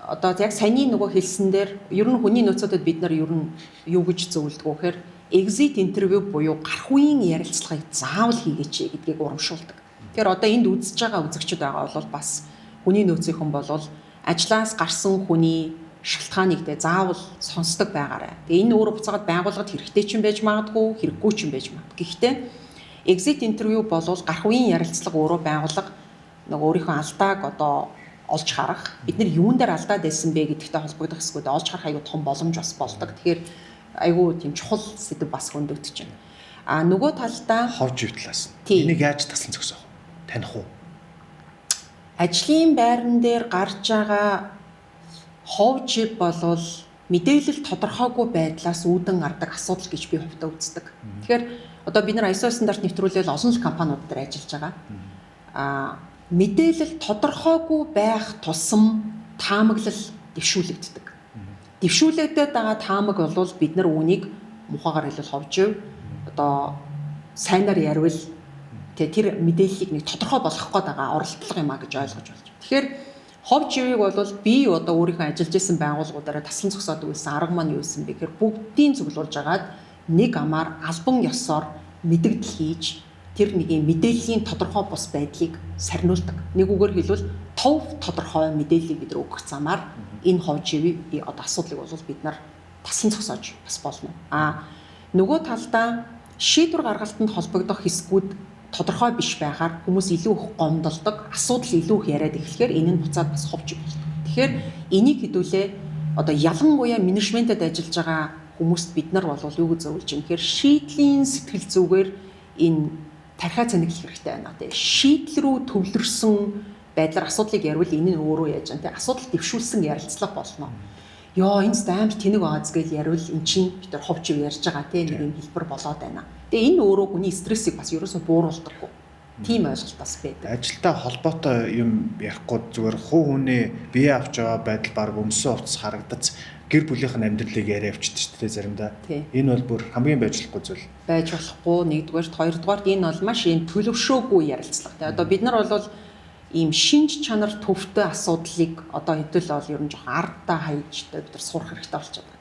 Speaker 2: одоо яг саяны нөгөө хэлсэн дээр ер нь хүний нөөцүүдэд бид нар ер нь юу гэж зөвлөдөг вэ гэхээр exit interview буюу гарах үеийн ярилцлагыг заавал хийгээч гэдгийг урамшуулдаг. Тэгэхээр одоо энд үзэж байгаа үзэгчид байгаа бол бас хүний нөөцийнхэн бол ажлаас гарсан хүний шалтгааныг те заавал сонсдог байгаарай. Тэгээ энэ өөрөө буцаагаад байгууллагад хэрэгтэй ч юм байж магадгүй, хэрэггүй ч юм байж магадгүй. Гэхдээ exit interview болвол гарах үеийн ярилцлага өөрөө байгууллага нөгөө өөрийнхөө алдааг одоо олж харах, бид нар юун дээр алдаад байсан бэ гэдэгтэй холбогдох хэсгүүд олж харах аюу том боломж бас болдог. Тэгэхээр айгүй тийм чухал сэдэв бас хөндөгдөж байна. А нөгөө талдаа
Speaker 3: ховж ив талаас нь энийг яаж таслан зогсоох вэ? Таних уу?
Speaker 2: Ажлын байран дээр гарч байгаа хов жив болвол мэдээлэл тодорхойгүй байдлаас үүдэн гардаг асуудал гэж би хувьдаа үздэг. Тэгэхээр одоо бид нар ISO стандарт нэвтрүүлэл олон л компаниуд дээр ажиллаж байгаа. Аа мэдээлэл тодорхойгүй байх тусам таамаглал дэвшүүлэгддэг. Дэвшүүлэгдээд байгаа таамаг бол бид нар үүнийг мухагаар хэлбэл ховж одоо сайнаар ярил тэр мэдээллийг нэг тодорхой болгох гээд байгаа оролдлого юм а гэж ойлгож болж. Тэгэхээр хов живийг бол би одоо өөрийнхөө ажиллаж исэн байгууллагуудаараа таслан зогсоодог байсан арга маань юу байсан бэ гэхээр бүгдийн цуглуулж агаад нэг амаар албан ёсоор мэдэгдэл хийж тэр нэг юм мэдээллийн тодорхой бус байдлыг сарниулдаг. Нэг үгээр хэлбэл тов тодорхой мэдээллийг бид нар өгөх замаар энэ хов живийг одоо асуудлыг бол бид нар таслан зогсоож бас болно. А нөгөө талдаа шийдвэр гаргалтанд холбогдох хэсгүүд тодорхой биш байхаар хүмүүс илүү их гомдолдог, асуудал илүү их яриад эхлэхээр энэ нь буцаад бас ховж болдог. Тэгэхээр энийг хэдүүлээ одоо ялангуяа менежментэд ажиллаж байгаа хүмүүст бид нар бол юу гэж зөвлөж юм гэхээр шийдлийн сэтгэл зүгээр энэ тархиа цэнэглэх хэрэгтэй байна. Тэ шийдэл рүү төвлөрсөн байдлаар асуудлыг ярил энэ нь өөрөө яаж юм тэ асуудал дэвшүүлсэн ярилцлага болно. Йоо энэ амар тэнэг байгаа гэж ярил эн чинь бид нар ховж ярьж байгаа тэ нэг юм хэлбэр болоод байна. Тэгээ энэ өөрөө хүний стрессийг бас ерөөсөө бууруулдаггүй. Тийм ойлголт бас байдаг.
Speaker 3: Ажилтай холбоотой юм ярихгүй зүгээр хувь хүний бие авч байгаа байдал баг өмсөн хувцас харагдац гэр бүлийнх нь амьдралыг яриа явчихдаг шүү дээ заримдаа. Энэ бол бүр хамгийн байж болохгүй зүйл.
Speaker 2: Байж болохгүй нэгдүгээрт, хоёрдугаарт энэ бол маш ийм төлөвшөөгүй ярилцлага. Тэгээ одоо бид нар бол ийм шинж чанар төвтэй асуудлыг одоо хэдэл бол ер нь жоохон ардаа хайж бид нар сурах хэрэгтэй болчиход байна.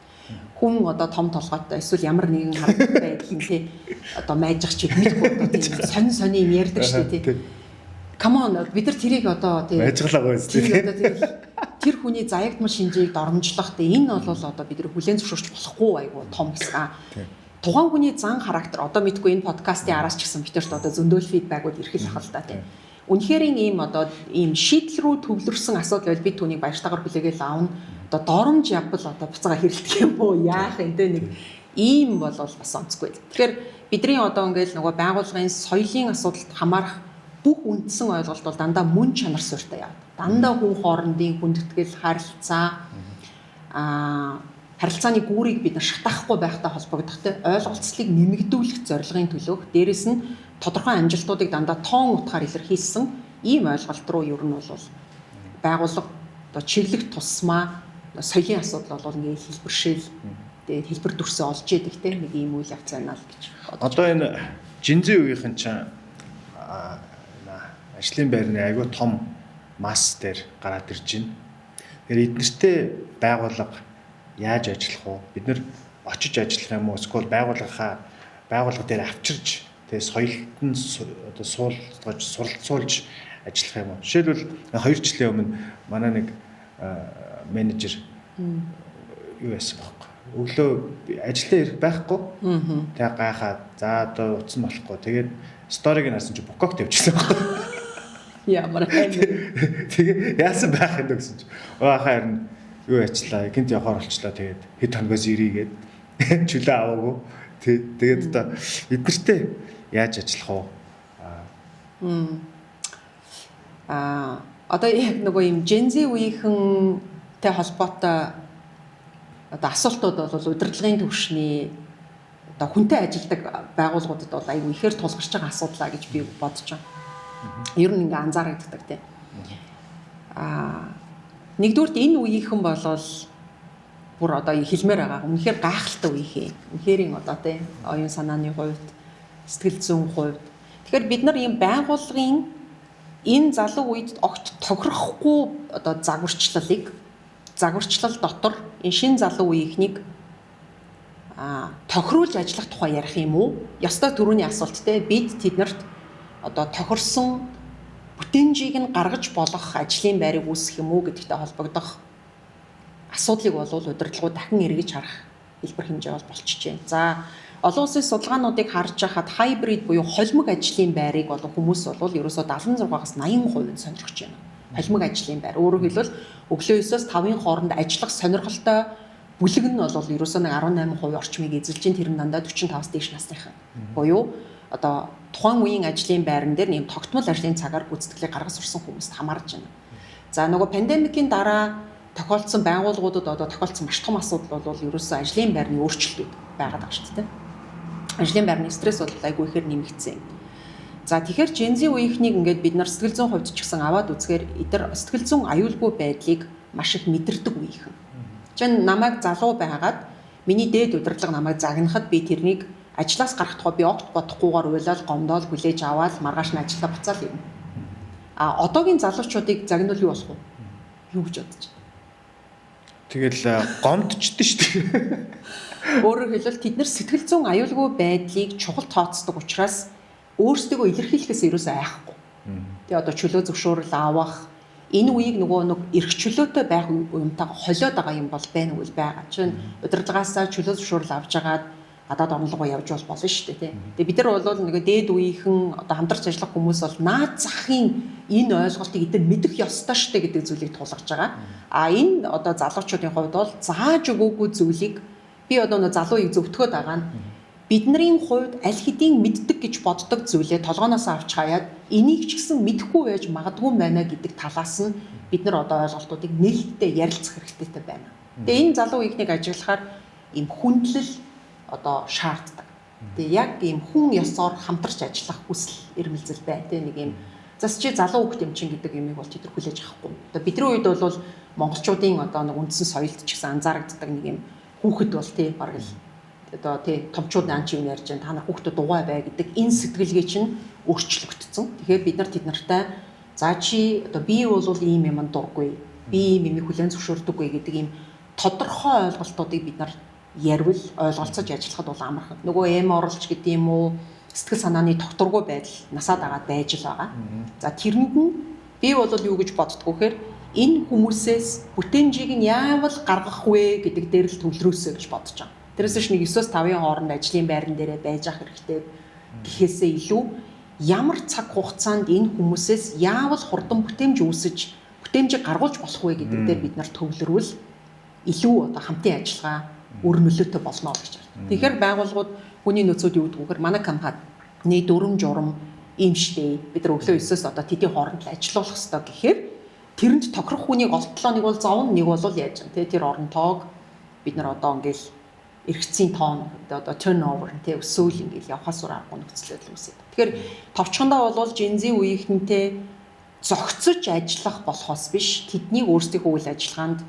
Speaker 2: Хүн одоо том толгойтой эсвэл ямар нэгэн харагдах байдал нь тий одоо майжих чи мэдгүй одоо тийм сонин сонин юм ярьдаг шүү дээ тий. Come on бид нар тэрийг одоо тий
Speaker 3: майжгалаагүй
Speaker 2: тий одоо тэр хүний заягдмал шинжийг доромжлох тий энэ бол одоо бид нар хүлээн зөвшөөрч болохгүй айгу том хэсэг. Тухайн хүний зан характер одоо мэдгүй энэ подкастын араас ч гэсэн бид нарт одоо зөндөөл фидбэкүүд ирэх л хал та тий. Үнэхээр ийм одоо ийм шийдэл рүү төвлөрсөн асуудал байвал бид түүнийг баяртайгаар хүлээгээл аавна. Одоо доромж явбал одоо буцаага хэрэлдэх юм уу? Яах юм те нэг ийм бол бас онцгүй. Тэгэхээр бидний одоо ингээл нөгөө байгууллагын соёлын асуудалд хамаарах бүх үндсэн ойлголт бол дандаа мөн чанар суурьтай явдаг. Дандаа хүн хоорондын хүндэтгэл, харилцаа харилцааны гүүрийг бид нар шатаахгүй байхтай холбогдох те ойлголцлыг нэмэгдүүлэх зорилгын төлөөх дээрэс нь тодорхой амжилтуудыг дандаа тоон утгаар илэрхийлсэн ийм ойлголт руу ер нь бол байгууллага одоо чиглэх тусмаа соёлын асуудал бол ингээ хэлбэршил тэгээд хэлбэр дүрсээ олж идэг те нэг ийм үйл явц байна л гэж.
Speaker 3: Одоо энэ жинзэн үеийнхэн чинь ажлын байрны айгүй том масс дээр гараад ирж байна. Тэгэхээр эднэртэй байгууллага яаж ажиллах вэ? Бид нар очиж ажиллах юм уу? Эсвэл байгууллага дээр авчирч
Speaker 1: Тэгээ соёлт нь одоо суулгаж, суралцуулж ажиллах юм уу? Жишээлбэл 2 жилийн өмнө манай нэг менежер юу яасан бохоо. Өглөө ажиллаа ирэх байхгүй. Тэгээ гайхаад за одоо утсан болохгүй. Тэгээд story-г нь харсан чи Букок тавьчихсан байхгүй.
Speaker 2: Ямар амар.
Speaker 1: Тэгээ яасан байх юм бэ гэсэн чи. Өө харин юу яачлаа. Гинт явахаар болчлаа. Тэгээд хэд хоногоос ирийгээд чөлөө аваагүй. Тэгээд одоо эднэртэй яаж ажиллах вэ?
Speaker 2: Одоо яг нөгөө юм Gen Z үеийнхэнтэй холбоотой одоо асуултууд бол удирдлагын түвшний одоо хүнтэй ажилладаг байгууллагуудад бол айгүй ихээр тулгарч байгаа асуудлаа гэж би бодож байгаа. Ер нь ингээ анзаарагддаг тийм. Нэгдүгürt энэ үеийнхэн болол бүр одоо хэлмээр байгаа. Үнэхээр гайхалтай үеийнхэн. Үнэхээр одоо тийм оюун санааны хувьд, сэтгэл зүйн хувьд. Тэгэхээр бид нар ийм байгууллагын энэ залуу үед огт тохирохгүй одоо загварчлал дотор энэ шин залуу үеийнхнийг тохируулж ажиллах тухай ярих юм уу? Ёстой төрөний асуулт те бид тэднэрт одоо тохирсон бүтээнжийг нь гаргаж болох ажлын байрыг үүсгэх юм уу гэдэгтэй холбогдох асуудлыг бол удирдлагууд дахин эргэж харах хэлбэр хэмжээ бол болчихжээ. За олон улсын судалгаануудыг харж байхад hybrid буюу холимог ажлын байрыг бол хүмүүс бол ерөөсөө 76-аас 80% нь сонирхож байна. Холимог ажлын байр. Өөрөөр хэлбэл өглөө 9-өөс 5-ын хооронд ажиллах сонирхолтой бүлэг нь бол ерөөсөө нэг 18% орчмыг эзэлж чинь тэр нь дандаа 45-аас дээш насныхан. Буюу одоо тухайн үеийн ажлын байран дээр нэм тогтмол ажлын цагаар гүйцэтгэлийг гаргаж сурсан хүмүүст хамаарж байна. За нөгөө пандемикийн дараа тохиолдсон байгууллагуудад одоо тохиолдсон маш том асуудал бол ерөөсөө ажлын байрны өөрчлөлтүүд байгаад байгаа шүү дээ. Ажлын байрны стресс бол айгүй ихээр нэмэгдсэн. За тэгэхээр Gen Z үеийнхнийг ингээд бид нар сэтгэл зүйн хувьд ч гэсэн аваад үзэхээр эдгээр сэтгэл зүйн аюулгүй байдлыг маш их мэдэрдэг үеийнхэн. Чин намайг залуу байгаад миний дээд удирдлага намайг загнахад би тэрнийг ажлаас гарах тухай би огт бодохгүйгээр уйлал гомдоол хүлээж аваад маргааш нь ажилдаа буцаал юм. А одоогийн залуучуудыг загнуул юу болох вэ? Юу гэж бодож байна?
Speaker 1: Тэгэл гомдчихдээ шүү дээ.
Speaker 2: Өөрөөр хэлбэл тэд нар сэтгэл зүйн аюулгүй байдлыг чухал тооцдог учраас өөрсдийгөө илэрхийлэхээс ерөөсөө айхгүй. Тэгээ одоо чөлөө зөвшөөрөл авах энэ үеийг нөгөө нэг эрх чөлөөтэй байх юмтайгаа холиод байгаа юм бол байна уу байгаа. Чинь удирдлагаасаа чөлөө зөвшөөрөл авч агаад гадаад орон руу явж бол болно шүү дээ тий. Тэгээ бид нар бол нөгөө дээд үеийнхэн одоо хамтарч ажиллах хүмүүс бол наад захын энэ ойлголтыг эдгээр мэдэх ёстой шүү дээ гэдэг зүйлийг тулгаж байгаа. А энэ одоо залуучуудын хувьд бол зааж өгөөгүй зүйлийг би одоо нөгөө залуу үеийг зөвтгөөд байгаа нь бидний хувьд аль хэдийн мэддэг гэж боддог зүйлээ толгооноос авч хаяад энийг ч гэсэн мэдэхгүй байж магадгүй байна гэдэг талаас нь бид нар одоо ойлголтуудыг нээлттэй ярилцах хэрэгтэй байна. Тэгээ энэ залуу үеийнхнийг ажиглахаар ийм хүндлэл одоо шаарддаг. Тэгээ яг ийм хүн ёсоор хамтарч ажиллах хүсэл эрмэлзэл бай. Тэгээ нэг ийм зас чи залуу хүүхд юм чин гэдэг юмыг бол тэд нар хүлээж авахгүй. Одоо бидний үед бол монголчуудын одоо нэг үндсэн соёлд ч гэсэн анзаарагддаг нэг юм хүүхэд бол тий бараг л одоо тий томчууд наан чи юм ярьж байна. Та нар хүүхдэд дугуй бай гэдэг энэ сэтгэлгээ чинь өөрчлөгдсөн. Тэгэхээр бид нар тэд нартай за чи одоо би бол ийм юмд дургүй. Би ийм юмыг хүлээн зөвшөөрдөггүй гэдэг ийм тодорхой ойлголтуудыг бид нар ярил ойлголцож ажиллахад бол амархан. Нөгөө эм оруулж гэдэг юм уу сэтгэл санааны тогтворгүй байдал насаа дагаад байж л байгаа. За тэрэнд нь би бол юу гэж боддгоо гэхээр энэ хүмүүсээс бүтээмжийг нь яавал гаргах вэ гэдэг дээр л төвлөрөөсэй гэж бодож байгаа. Тэрээс биш нэг 9-5-ын хооронд ажлын байран дээрээ байж ах хэрэгтэй гэхээсээ илүү ямар цаг хугацаанд энэ хүмүүсээс яавал хурдан бүтээмж үүсэж бүтээмжийг гаргуулж болох вэ гэдэг дээр бид нар төвлөрвөл илүү одоо хамтын ажиллагаа үр нөлөөтэй болно гэж байна. Тэгэхээр байгууллагууд хүний нөөцүүд юу гэдэг вэ гэхээр манай компани дүрм журам ийм штэ. Бид нар өглөө 9-өөс одоо тэдний хооронд л ажиллуулах ёстой гэхээр тэрэнд тохирох хүнийг олтлоо нэг бол зовно нэг бол яаж юм те тэр орон тоог бид нар одоо ингээл эргэцийн тоон одоо turnover те өсөөл ингээл явхаас өөр аргагүй нөхцөл байдал үүсээд. Тэгэхээр товчхондоо бол Gen Z үеийнхэнтэй зохицож ажиллах болохоос биш тэднийг өөрсдийнхөө үйл ажиллагаанд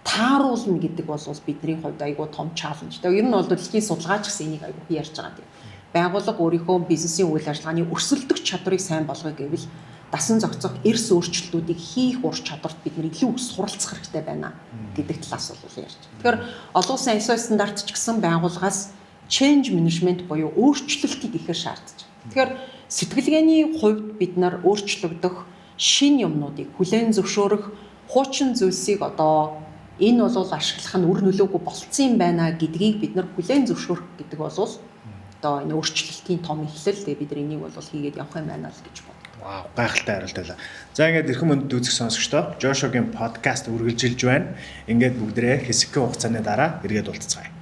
Speaker 2: тааруулна гэдэг бол бидний хувьд айгүй том чаленж. Тэгээ ер нь бол дэлхийн судалгаач гэсэн энийг айгүй ярьж байгаа тийм. Байгууллага өөрийнхөө бизнесийн үйл ажиллагааны өрсөлдөх чадварыг сайн болгоё гэвэл дасан зохицох эрс өөрчлөлтүүдийг хийх ур чадварт бид нэр илүү их суралцах хэрэгтэй байна гэдэг талаас бол ярьж. Тэгэхээр олон улсын ISO стандарт ч гэсэн байгууллагаас change management буюу өөрчлөлтийг ихээр шаардж. Тэгэхээр сэтгэлгээний хувьд бид нар өөрчлөгдөх шинэ юмнуудыг хүлээн зөвшөөрөх хуучин зүйлсийг одоо энэ бол ашиглах нь үр нөлөөгүй болцсон юм байна гэдгийг бид нар хүлээн зөвшөөрөх гэдэг бол одоо энэ өөрчлөлтийн том эхлэл. Тэгээ бид нар энийг бол хийгээд явах юм байна л гэж боддог.
Speaker 1: Вау, гайхалтай хариулт байлаа. За ингээд эрхэм мөндөд үзэх сонсогчдоо Жошогийн подкаст үргэлжилж байна. Ингээд бүгдээрээ хэсэгхэн хугацааны дараа эргээд уулзцгаая.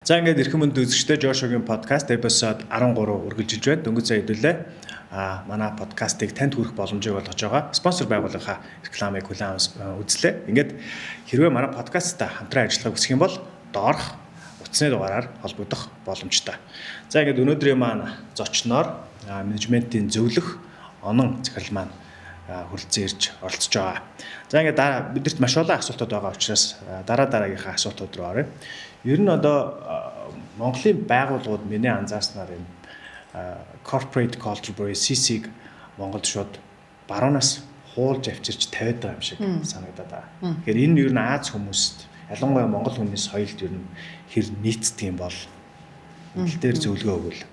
Speaker 1: За ингээд эрхэм мөндөд үзэгчдээ Жошогийн подкаст эпизод 13 үргэлжилж байна. Дөнгөж сая хэдүүлээ. Манай подкастыг танд хүргэх боломжийг олгож байгаа спонсор байгууллагынхаа рекламыг хүлээн үзлээ. Ингээд хэрвээ манай подкасттай хамтран ажиллахыг хүсэх юм бол доорх утасны дугаараар холбогдох боломжтой. За ингээд өнөөдрийн маань зочноор менежментийн зөвлөх онон захирал маань хүрэлцэн ирж оролцож байгаа. За ингээд бидэрт маш олон асуултууд байгаа учраас дараа дараагийнхаа асуултууд руу оръё. Ер нь одоо Монголын байгууллагууд миний анзаарснаар энэ corporate culture буюу CC-г Монголд шууд баруунаас хуулж авчирч тавиад байгаа юм шиг санагдаад байгаа. Тэгэхээр энэ ер нь Аз хүмүүст ялангуяа Монгол хүний соёлд ер нь хэр нийцдэг юм бол энэ дээр зөвлөгөө өгвөл.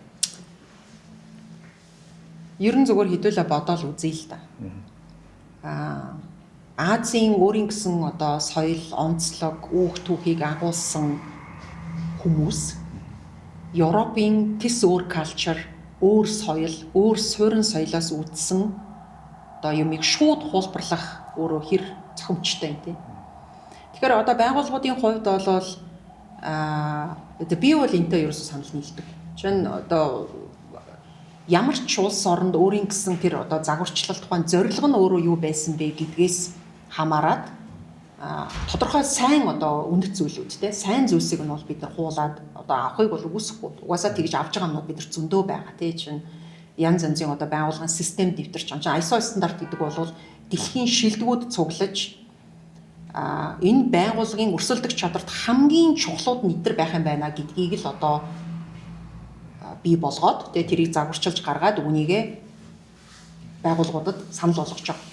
Speaker 2: Ер нь зүгээр хэдүүлээ бодоол үзье л да. Азийн өөрийн гэсэн одоо соёл, онцлог, үүх түүхийг агуулсан хүмүүс Европын тэс өөр culture, өөр соёл, өөр суурин соёлоос үүдсэн одоо юмыг шууд хуулбарлах өөрөө хэр зохимжтой юм тий. Тэгэхээр одоо байгууллагуудын хувьд бол би бол энтэй ерөөсөө санал нийлдэг. Жишээ нь одоо ямар ч улс оронд өөрийн гэсэн тэр одоо загварчлал тухайн зорилго нь өөрөө юу байсан бэ гэдгээс хамаарат тодорхой сайн одоо үнэт зүйлүүд те сайн зүйлсийг нь бол бид нар хуулаад одоо авахыг бол үгүйсэхгүй. Угаасаа тэгж авч байгаа юмнууд бид нар зөндөө байгаа те чинь янз янзын одоо байгууллагын системд нэвтэрч байгаа. ISO стандарт гэдэг бол дэлхийн шилдэгүүд цуглаж энэ байгууллагын өрсөлдөх чадварт хамгийн чухлууд нь эдгээр байх юм байна гэдгийг л одоо бий болгоод тэгээ тэрийг загварчилж гаргаад үүнийгээ байгууллагуудад санал болгож байгаа.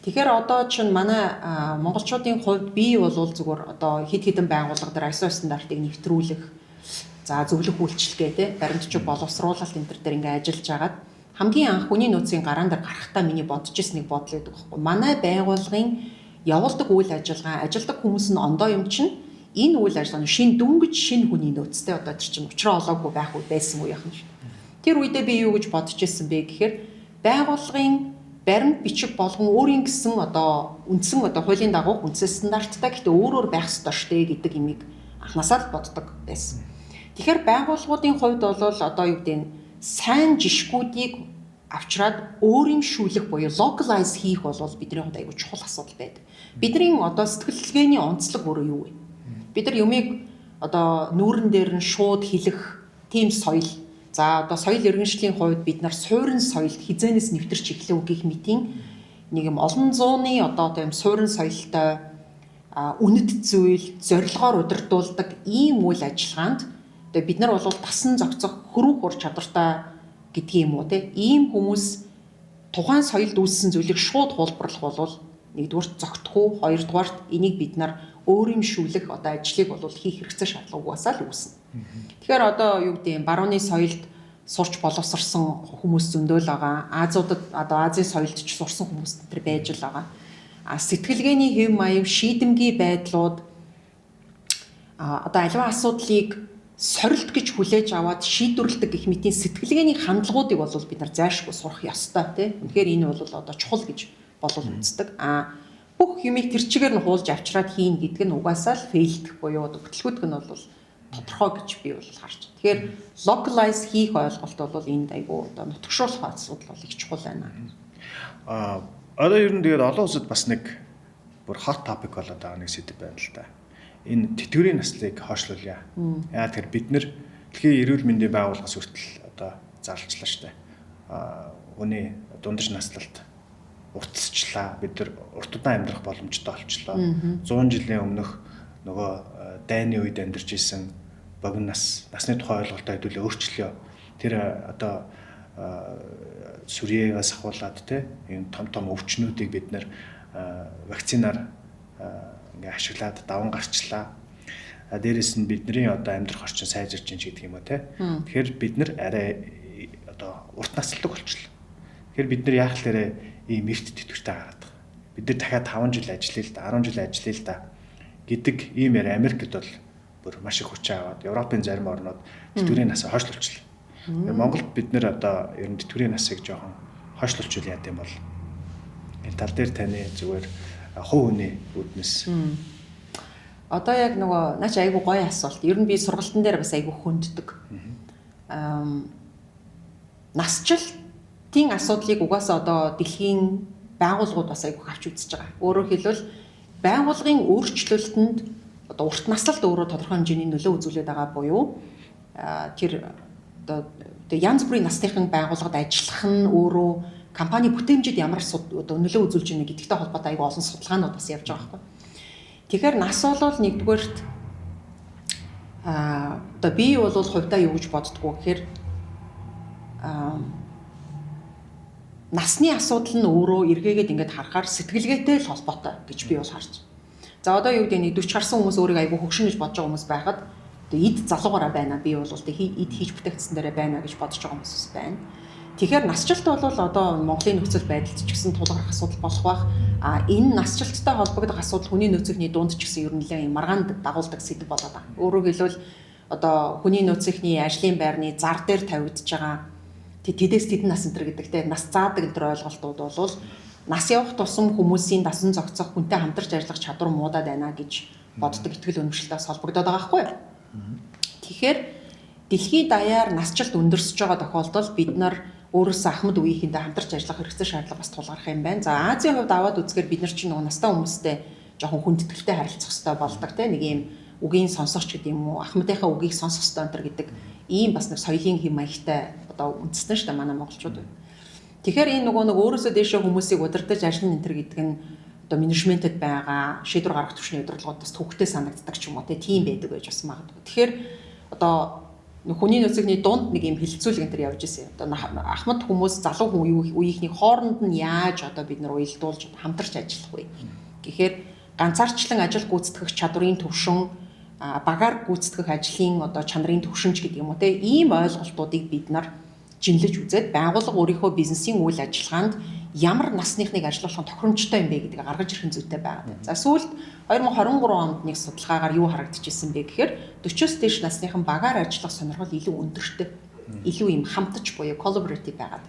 Speaker 2: Тэгэхээр одоо чинь манай монголчуудын хувьд би бол зүгээр одоо хэд хэдэн байгууллага дээр ISO стандартыг нэвтрүүлэх, за зөвлөх үйлчилгээ те баримтчиг боловсруулалт энэ төр дээр ингээ ажиллаж агаад хамгийн анх хүний нөөцийн гараан дээр гарахтаа миний бодож ирсэн нэг бодол байдаг байхгүй. Манай байгууллагын явуулдаг үйл ажиллагаа, ажилдаг хүмүүс нь ондоо юм чинь энэ үйл ажиллагаа нь шин дөнгөж шин хүний нөөцтэй одоо тэр чинь учраа олоогүй байх үе байсан үе юм шиг. Тэр үедээ би юу гэж бодож ирсэн бэ гэхээр байгууллагын баримт бичиг болгон өөрийн гэсэн одоо үндсэн одоо хуулийн дагуу үндсэн стандарттай гэхдээ өөрөөр байх ёстой штэ гэдэг имийг анхнаасаа л боддог байсан. Тэгэхээр байгууллагуудын хувьд бол одоо юу гэдэг нь сайн жишгүүдийг авчраад өөрийн шүүлэх буюу localize хийх бол бидний хувьд аягүй чухал асуудал байдаг. Бидний одоо сэтгэлгээний онцлог өөрөө юу вэ? Бид нар юмыг одоо нүүрэн дээр нь шууд хэлэх тийм соёл. За одоо соёл иргэншлийн хувьд бид нар суурин соёлд хизээнээс нэвтэрч эхлэв гэх мэтийн нэг юм олон зууны одоо тийм суурин соёлтой үнэт зүйл зорилгоор удирдуулдаг ийм үйл ажиллагаанд тэгээ бид нар бол тасан зохицох хөрвөх ур чадвартай гэдгийг юм уу те ийм хүмүүс тухайн соёлд үүссэн зүйлийг шууд хуулбарлах бол нэгдүгürt зогтохгүй, хоёрдугаарт энийг бид нар өөрийн шүүлэх одоо ажлыг бол хийх хэрэгцээ шаардлага угаасаа л үүснэ. Тэгэхээр одоо юу гэдэг юм барууны соёлд сурч боловсрсон хүмүүс зөндөө л байгаа. Азиудад одоо Азийн соёлд ч сурсан хүмүүс тэр байж л байгаа. А сэтгэлгээний хэв маяг, шийдэмгий байдлууд одоо аливаа асуудлыг сорилт гэж хүлээж аваад шийдвэрлэдэг гэх мэтийн сэтгэлгээний хандлагуудыг бол бид нар зайлшгүй сурах ёстой тий. Үнэхээр энэ бол одоо чухал гэж болол үздэг. А бүх юмыг тэр чигээр нь хуулж авчраад хийн гэдэг нь угаасаа л фейлдэх буюу одоо хөтөлбөрт нь бол тодорхой гэж би бол харж байна. Тэгэхээр localize хийх ойлголт бол энд айгүй одоо нутагшуулах асуудал бол их чухал байна.
Speaker 1: А одоо ер нь тэгээд олон улсад бас нэг бүр hot topic болоод байгаа нэг сэдэв байна л да. Энэ тэтгэврийн наслыг хойшлуулъя. Яа тэр бид нэр дэлхийн эрүүл мэндийн байгууллагаас хүртэл одоо зарлчлаа штэ. А хүний дундаж наслалт уртасчлаа. Бид нар урт удаан амьдрах боломжтой болчлоо. 100 жилийн өмнөх нөгөө дайны үед амьдарч исэн богино нас, насны тухай ойлголтоо хэдүүлээ өөрчлөё. Тэр одоо сүрьеэгээс ахуулаад те энэ том том өвчнүүдийг бид нэр вакцинаар ингээ ашиглаад даван гарчлаа. А дээрэс нь бидний одоо амьдрах орчин сайжирч чинь гэдэг юм уу те. Тэгэхээр бид нар арай одоо урт наслдаг болчихлоо. Тэгэхээр бид нар яах лээрээ ийм эрт тэтгэвртэй гараад байгаа. Бид нар дахиад 5 жил ажиллая л да, 10 жил ажиллая л да гэдэг ийм яриа Америкт бол бүр маш их хүч аваад Европын зарим орнууд тэтгэврийн насаа хойшлуулчихлаа. Монголд бид нэр одоо ер нь тэтгэврийн насыг жоохон хойшлуулчихвал яа гэм бол энэ тал дээр таны зүгээр хувь хүний үүднээс.
Speaker 2: Одоо яг нөгөө наач айгүй гоё асуулт. Ер нь би сургалтын дээр бас айгүй хөнддөг. Насжилтын асуудлыг угаасаа одоо дэлхийн байгууллагууд бас айгүй авч үзэж байгаа. Өөрөөр хэлбэл байгууллагын өөрчлөлтөнд одоо урт наслалт өөрөө тодорхой хэмжээний нөлөө үзүүлээд байгаа буюу тэр одоо янз бүрийн насныхан байгууллагад ажиллах нь өөрөө компани бүтээмжид ямар одоо нөлөө үзүүлж байна гэдэгтэй холбоотой айгүй олон судалгаанууд бас явж байгаа байхгүй. Тэгэхээр нас бол нэгдүгээрт одоо би бол хувьдаа юу гэж боддгоо гэхээр насны асуудал нь өөрөө эргээгээд ингээд харахаар сэтгэлгээтэй л холбоотой гэж би бол харж. За одоо юу гэдэг нь 40 гарсан хүмүүс өөрийгөө айгүй хөгшин гэж бодож байгаа хүмүүс байхад одоо эд залуугаараа байна. Би бол эд хийж бүтээгдсэн дээрээ байна гэж бодож байгаа хүмүүс бас байна. Тэгэхээр насжилт бол одоо Монголын нөхцөл байдалд ч гэсэн тулгарх асуудал болох байх. А энэ насжилттай холбогдох асуудал хүний нөөцийн дунд ч гэсэн ер нь нэлээд маргаанд дагуулдаг сэдэв болоод байгаа. Өөрөөр хэлбэл одоо хүний нөөцийн ажлын байрны зар дээр тавигдж байгаа тэдээс тэдэн нас энэ төр гэдэг те нас заадаг энэ төр ойлголтууд бол нас явах тусам хүмүүсийн дасан зохицох хүнтэй хамтарч ажиллах чадвар муудаад байна гэж боддог итгэл үнэмшилтээс холбогдоод байгаа байхгүй юу? Тэгэхээр дэлхийн даяар насжилт өндөрсөж байгаа тохиолдолд бид нар өөрөөсөө ахмад үеийнхэнтэй хамтарч ажиллах хэрэгцээ шаардлага бас тулгарх юм байна. За Азийн хувьд аваад үзэхээр бид нар чинь нөгөө настай хүмүүстэй жоохон хүндэтгэлтэй харилцах хэрэгтэй болдог те нэг юм үгийн сонсогч гэдэг юм уу ахмадынхаа үгийг сонсох хэрэгтэй энэ төр гэдэг ийм бас нэг соёлын хэм маягтай одоо үндэстэн шүү дээ манай монголчууд. Тэгэхээр энэ нөгөө нэг өөрөөсөө дээшээ хүмүүсийг удирдах ажиллана энэ төр гэдэг нь одоо менежментэд байгаа шийдвэр гаргах түвшний удирдлагууд бас төвхтэй санагддаг ч юм уу тийм байдаг байж бас магадгүй. Тэгэхээр одоо хүний нөөцийн дунд нэг юм хилцүүлэг энэ төр явж ирсэн. Одоо ахмад хүмүүс залуу хүн үеийнхний хооронд нь яаж одоо бид нар уялдуулж хамтарч ажиллах вэ? Гэхээр ганцаарчлан ажил гүйцэтгэх чадварын түвшин, багаар гүйцэтгэх ажлын одоо чанарын түвшинч гэдэг юм уу те ийм ойлголтуудыг бид нар жинлэж үзээд байгууллага өөрийнхөө бизнесийн үйл ажиллагаанд ямар насныхныг ажиллуулах нь тохиромжтой юм бэ гэдгийг гаргаж ирэх нь зүйтэй байгаа. За сүүлд 2023 онд нэг судалгаагаар юу харагдчихсэн бэ гэхээр 40-оос дээш насныхан багаар ажиллах сонирхол илүү өндөртэй, илүү юм хамтаж буюу collaborative байгаад.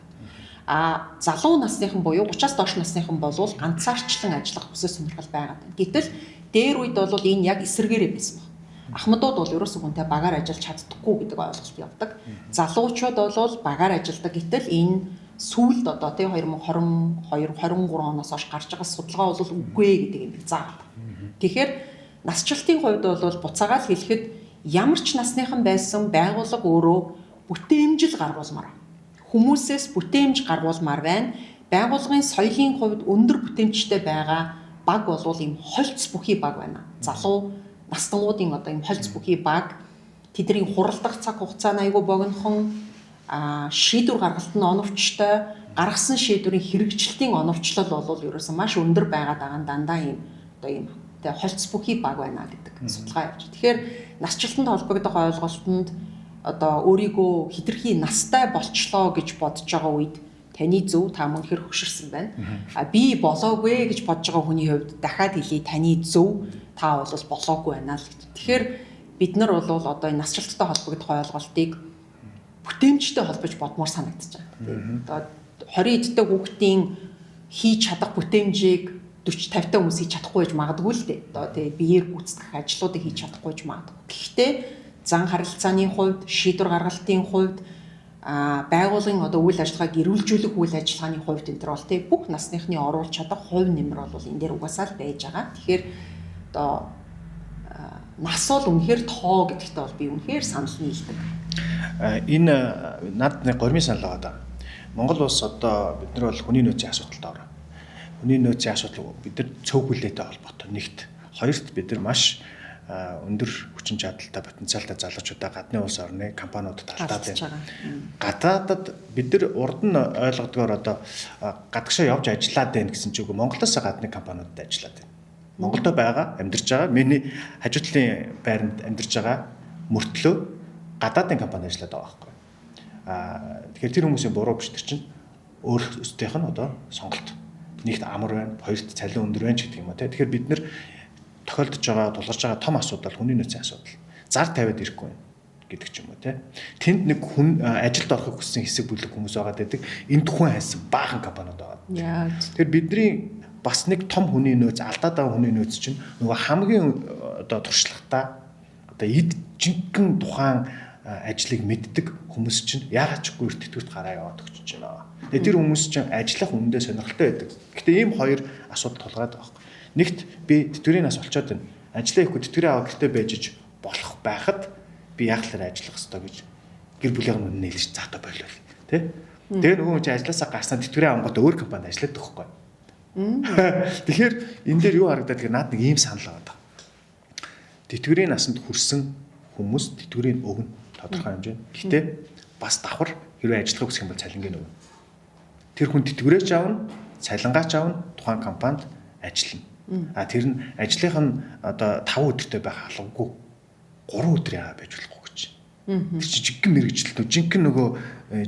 Speaker 2: А залуу насныхан буюу 30-аас доош насныхан болвол ганцаарчлан ажиллах хүсэл сонирхол байгаад. Гэтэл дээр үед бол энэ яг эсрэгээрээ байсан баг. Ахмадууд бол ерөөсөө хүнтэй багаар ажиллаж чаддаггүй гэдэг ойлголт явдаг. Залуучууд бол багаар ажилладаг. Гэтэл энэ сүүлд одоо тий 2022 23 оноос хойш гарч байгаа судалгаа бол үгүй гэдэг юм заагаад. Тэгэхээр насжилтын хувьд бол буцаагаа л хэлэхэд ямар ч насныхан байсан байгууллага өөрөө бүтээмжил гаргуулмаар. Хүмүүсээс бүтээмж гаргуулмаар байна. Байгууллагын соёлын хувьд өндөр бүтээмжтэй байгаа баг бол ийм хольц бүхий баг байна. Залуу настангуудын одоо ийм хольц бүхий баг тэдний хуралдах цаг хугацаа нь айгүй богинохон, шийдвэр гаргалт нь оновчтой, гаргасан шийдвэрийн хэрэгжилтийн оновчлол бол ерөөсөн маш өндөр байгаад байгаа нь дандаа ийм одоо ийм тэ хольц бүхий баг байна гэдэг судалгаа явж. Тэгэхээр насжилтанд холбогдох ойлголтод одоо өөрийгөө хитрхи настай болчлоо гэж бодож байгаа үед таны зөв, та мөн хэр хөшөрсөн байна. А би болоогүй гэж бодож байгаа хүний хувьд дахиад хэлье, таны зөв, та бол болоогүй байна л гэж. Тэгэхээр бид нар бол одоо энэ насжилттай холбогдох ойлголтыг бүтээмжтэй холбож бодмоор санагдаж байгаа. Одоо 20 эдтэй хүүхдийн хийж чадах бүтээмжийг 40 50 та хүмүүс хийж чадахгүй байж магадгүй л дээ. Одоо тий биеэр гүйцэтгэх ажлуудыг хийж чадахгүй байж магадгүй. Гэхдээ зан харилцааны хувьд, шийдвэр гаргалтын хувьд, байгууллагын одоо үйл ажиллагааг эрүүлжүүлэх үйл ажиллагааны хувьд энэ төр бол тий бүх насныхны оруулж чадах хувь нэмэр бол энэ дээр угаасаа л байж байгаа. Тэгэхээр одоо нас бол үнэхээр тоо гэдэгтээ бол би үнэхээр санал нийлдэг.
Speaker 1: Энэ над нэг гормын санал байгаа даа. Монгол улс одоо бид нар бол хүний нөөцийн асуудалд орно. Хүний нөөцийн асуудал бид нар цөв хүлээтэй холбоотой нэгт. Хоёрт бид нар маш өндөр хүчин чадалтай потенциалтай залуучуудаа гадны улс орны компаниудад алдаад байна. Гадаадад бид нар урд нь ойлгодгоор одоо гадагшаа явж ажиллаад байна гэсэн чинь үгүй, Монголоос гадны компаниудад ажиллаад байна. Монголдо байгаа, амьдарч байгаа, миний хажуу талын байранд амьдарч байгаа мөртлөө гадаадын компани ажиллаад байгаа байхгүй. Тэгэхээр тэр хүмүүсийн буруу биш, тэр чинь өөрсдийнх нь одоо сонголт. Нэгт амар байна, хоёрт цалин өндөр байна ч гэдэг юм уу те. Тэгэхээр бид нар тохиолдож байгаа, тулгарч байгаа том асуудал хүний нөөцийн асуудал. Зар тавиад ирэхгүй байна гэдэг ч юм уу те. Тэнд нэг хүн ажилд орохыг хүссэн хэсэг бүлэг хүмүүс байгаа гэдэг. Энд хүн хайсан баахан компаниуд байгаа. Тэгэхээр бидний бас нэг том хүний нөөц, алдаад байгаа хүний нөөц чинь нөгөө хамгийн одоо туршлагатай, одоо эд жинхэнэ тухайн ажлыг мэддэг хүмүүс чинь яагаад ч үгүй эрт тэтгэврт гараа яваад өгч байна. Тэгээ тэр хүмүүс чинь ажиллах үнэндээ сонирхолтой байдаг. Гэтэ ийм хоёр асуудал тулгараад байгаа байхгүй. Нэгт би тэтгэврийн нас олцоод байна. Ажлаа ихгүй тэтгэврээ аваа гэртээ байж болох байхад би яг л ажиллах ёстой гэж гэр бүлийнх нь үнэ хэлж заатаа болов тий. Тэгээ нөгөө хүн чинь ажилласаа гарснаа тэтгэврээ авангууд өөр компанид ажиллаад байхгүй. Тэгэхээр энэ дээр юу харагдаад тэгэхээр наад нэг ийм санал аваад байгаа. Тэтгэврийн насанд хүрсэн хүмүүс тэтгэврийг өгнө тодорхой хэмжээнд. Гэтэ бас давхар хэрвээ ажиллахыг хүсэх юм бол цалингийн өгнө. Тэр хүн тэтгэврээч авна, цалингаач авна, тухайн компанид ажиллана. А тэр нь ажлынх нь одоо 5 өдөртэй байх алгагүй 3 өдөр яагаад байж болохгүй гэж. Тэр чинь жинхэнэ мэргэжилтнүүд, жинхэнэ нөгөө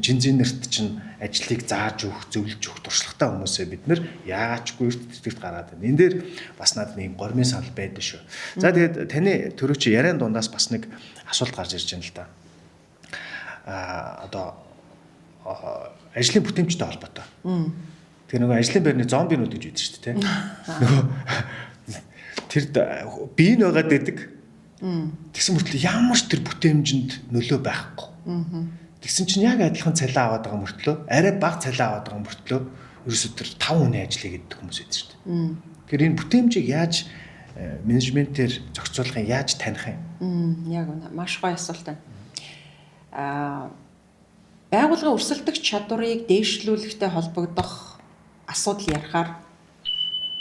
Speaker 1: жинзинерт чинь ажлыг зааж өгөх, зөвлөж өгөх туршлагатай хүмүүсээ бид нэр яагаад ч үгүй эрт тэтгэврт гаргаад байна. Энэ дээр бас надад нэг гормын санал байдаг шүү. За тэгээд таны түрүү чи яриан дундаас бас нэг асуулт гарч ирж байна л да. Одоо ажлын бүтээмжтэй холбоотой. Тэгэхээр нөгөө ажлын байрны зомбинууд гэж байдаг шүү дээ, тэ. Нөгөө тэр бие нь байгаад байдаг. Тэгсэн мөртлөө ямар ч тэр бүтээмжинд нөлөө байхгүй. Тэгсэн чинь яг адилхан цалин аваад байгаа мөртлөө, арай бага цалин аваад байгаа мөртлөө ерөөсөө тэр 5 хүний ажлыг хийдэг хүмүүс байдаг шүү дээ. Тэгэхээр энэ бүтээмжийг яаж менежментээр зохицуулах юм, яаж таних юм?
Speaker 2: Яг үнэ. Маш гоё асуулт байна. Байгууллагын өрсөлдөх чадварыг дээшлүүлэхтэй холбогдох асуудал ярихаар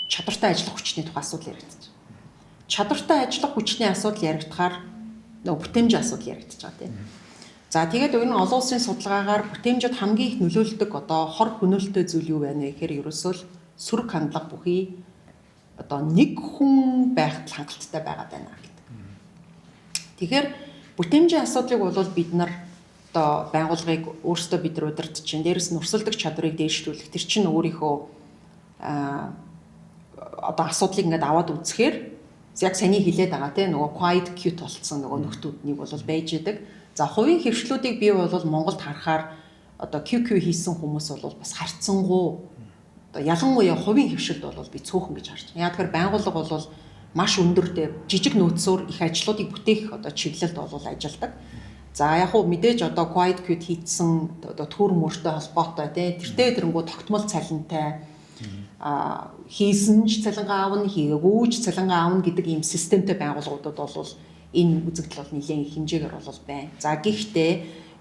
Speaker 2: чадвартай ажиллах хүчний тухай асуудал яригдчих. Чадвартай ажиллах хүчний асуудал яригдахаар нөгөө бүтээмжийн асуудал яригдчих байгаа тийм. За тэгээд энэ олон улсын судалгаагаар бүтээмжид хамгийн их нөлөөлдөг одоо хор хөнөөлтөй зүйл юу байна вэ гэхээр ерөөсөө л сөрөг хандлага бүхий одоо нэг хүн байхад хангалттай байгаад байна гэдэг. Тэгэхээр бүтээмжийн асуудлыг бол бид нар одоо байгууллагыг өөрсдөө бид нар удирдах чинь дээрэс нь өрсөлдөх чадварыг дээшлүүлэх тэр чинь өөрийнхөө одоо асуудлыг ингээд аваад үзэхээр яг саний хилээд байгаа тийм нөгөө quiet quit болцсон нөгөө нөхдүүднийг бол байж идэг. За хувийн хөвшлүүдийг би бол Монголд харахаар одоо QQ хийсэн хүмүүс бол бас харьцангуй одоо ялангуяа хувийн хөвшилд бол би цөөхөн гэж харж байна. Яг тэгэхээр байгууллага бол маш өндөр жижиг нөөцөөр их ажлуудыг бүтээх одоо чиглэлд бол ажилладаг. За яг хуу мэдээж одоо quiet quit хийцэн одоо төр мөртэй холбоотой тий тэртээ тэрэнгүү тогтмол цалинтай хийсэн ч цалингаа авна, хийгээгүй ч цалингаа авна гэдэг ийм системтэй байгууллагуудад бол энэ үзэгдэл бол нэлээд их хэмжээгээр бол байна. За гэхдээ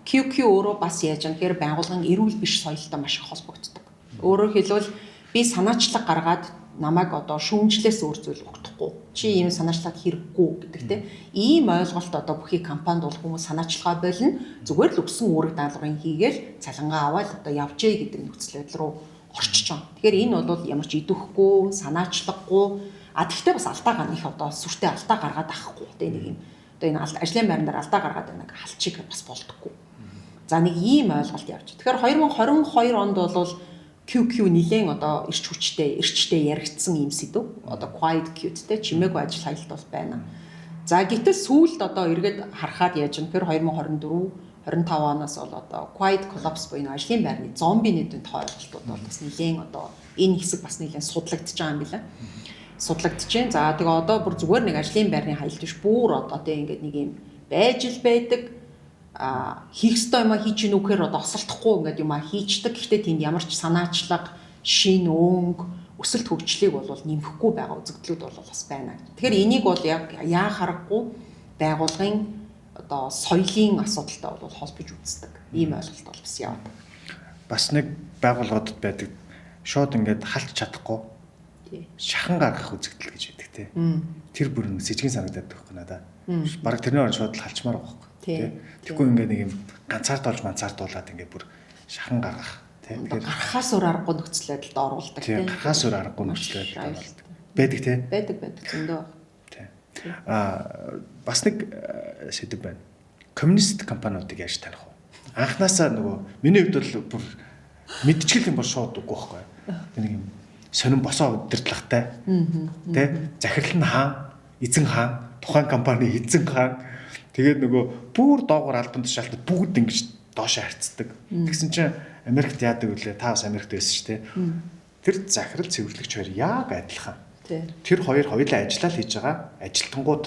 Speaker 2: QQ өөрөө бас яаж юм гэхээр байгууллагын эрүүл биш соёлтой маш их холбогддог. Өөрөөр хэлбэл би санаачлаг гаргаад намайг одоо шүүмжлээс өөр зүйл өгдөхгүй. Чи ийм санаачлаад хэрэггүй гэдэг те. Ийм ойлголт одоо бүхий компанид бол хүмүүс санаачлагаа болно. Зүгээр л өгсөн үүрэг даалгаврыг хийгээл цалингаа аваад одоо явжээ гэдэг нөхцөл байдал руу орчиж байгаа. Тэгэхээр энэ бол ямар ч идэвхгүй, санаачлаггүй, а тэгтээ бас алдаа гарах их одоо сүртэй алдаа гаргаад авахгүй те нэг юм Одоо энэ ажлын байран дээр алдаа гаргаад байна гэх халчиг бас болдоггүй. За нэг ийм ойлголт явж. Тэгэхээр 2022 онд бол QQ нилээн одоо эрч хүчтэй, эрчтэй яригдсан ийм сэдв. Одоо quiet quit-тэй чимээгүй ажил хаялт бол байна. За гэтэл сүүлд одоо эргээд харахад яаж юм тэр 2024 25 оноос бол одоо quiet collapse буюу ажлын байрны зомби нэгэн ойлголтууд бол бас нилээн одоо энэ хэсэг бас нилээн судлагдаж байгаа юм билээ. Судлагдаж байна. За тэгээ одоо бүр зүгээр нэг ажлын байрны хаялт биш, бүр одоо тэг ингээд нэг юм байж л байдаг, хийх ёстой юмаа хийж гин үхээр одоо осолдохгүй ингээд юмаа хийчдэг. Гэхдээ тэнд ямар ч санаачлага, шин өнгө, өсөлт хөгжлийг бол нэмэхгүй байгаа үзэгдлүүд бол бас байна. Тэгэхээр энийг бол яг яа харахгүй байгуулгын одоо соёлын асуудалтай бол холбож үздэг. Ийм ойлголт бол бас яваад.
Speaker 1: Бас нэг байгууллагуудад байдаг шууд ингээд халж чадахгүй шахан гаргах үзэгдэл гэж байдаг те. Тэр бүр нэг сэжигэн санагдаад байхгүй надаа. Бараг тэрний орон шууд л халчмаар байгаа байхгүй. Тэ. Тэгэхгүй ингээд нэг юм ганцаардуулж манцаардуулаад ингээд бүр шахан гаргах тэ.
Speaker 2: Тэгэхээр гарахаас өөр аргагүй нөхцөл байдалд оруулдаг
Speaker 1: тэ. Гарахаас өөр аргагүй нөхцөл байдалд оруулдаг. Байдаг тэ.
Speaker 2: Байдаг зөндөө.
Speaker 1: Тэ. Бас нэг сэдв байна. Коммунист компаниудыг яаж таних вэ? Анханасаа нөгөө миний хувьд бол бүр мэдчихэл юм бол шууд үгүй байхгүй. Тэр нэг юм сонин босоо удирдлагатай. Тэ. Захирал нь хаан, эзэн хаан, тухайн компани эзэн хаан. Тэгээд нөгөө бүр доогуур албан тушаалтад бүгд ингэж доошоо харьцдаг. Тэгсэн чинь Америкт яадаг вүлээ? Та бас Америкт байсан шүү дээ. Тэр захирал цэвэрлэгч хоёр яг адилхан. Тэр хоёр хоёулаа ажиллаа л хийж байгаа. Ажилтангууд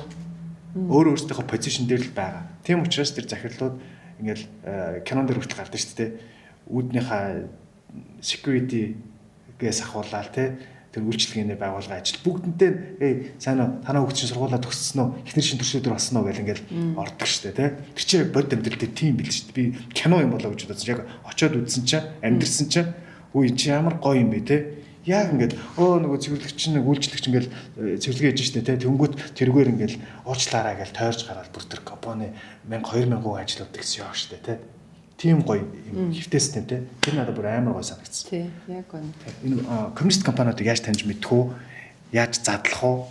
Speaker 1: өөр өөрсдийнхөө позишн дээр л байгаа. Тийм учраас тэр захирлууд ингээл кинон дээр хүртэл гардаг шүү дээ. Үүднийхээ security гээс ахуулаад те тэр үйлчилгээний байгууллага ажил бүгдэнтэй эй сайн уу танаа хүүхд чинь сургуулаа төгссөн үү, эхнэр шин төршөөдөр болсон уу гэл ингээл ордог штэ те. Тэр чинь яг бод амьдрал дээр тийм бил штэ. Би кино юм болоо гэж бодсон. Яг очиод үзсэн чинь амьдрсан чинь үгүй чи ямар гоё юм бэ те. Яг ингээд нөгөө цэвэрлэгч чинь үйлчлэгч ингээл цэвэрлэгээ хийж штэ те. Тэнгүүт тэргээр ингээл уучлаарай гэл тойрж гараад бүр тэр компани 1000 2000 хүн ажилладаг гэсэн яа штэ те. Тийм гоё юм хэвтэй систем те. Тэр надад бүр амар гоё санагдсан.
Speaker 2: Тий, яг үнэ.
Speaker 1: Энэ коммунист компаниудыг яаж таньж мэдэх үү? Яаж задлах уу?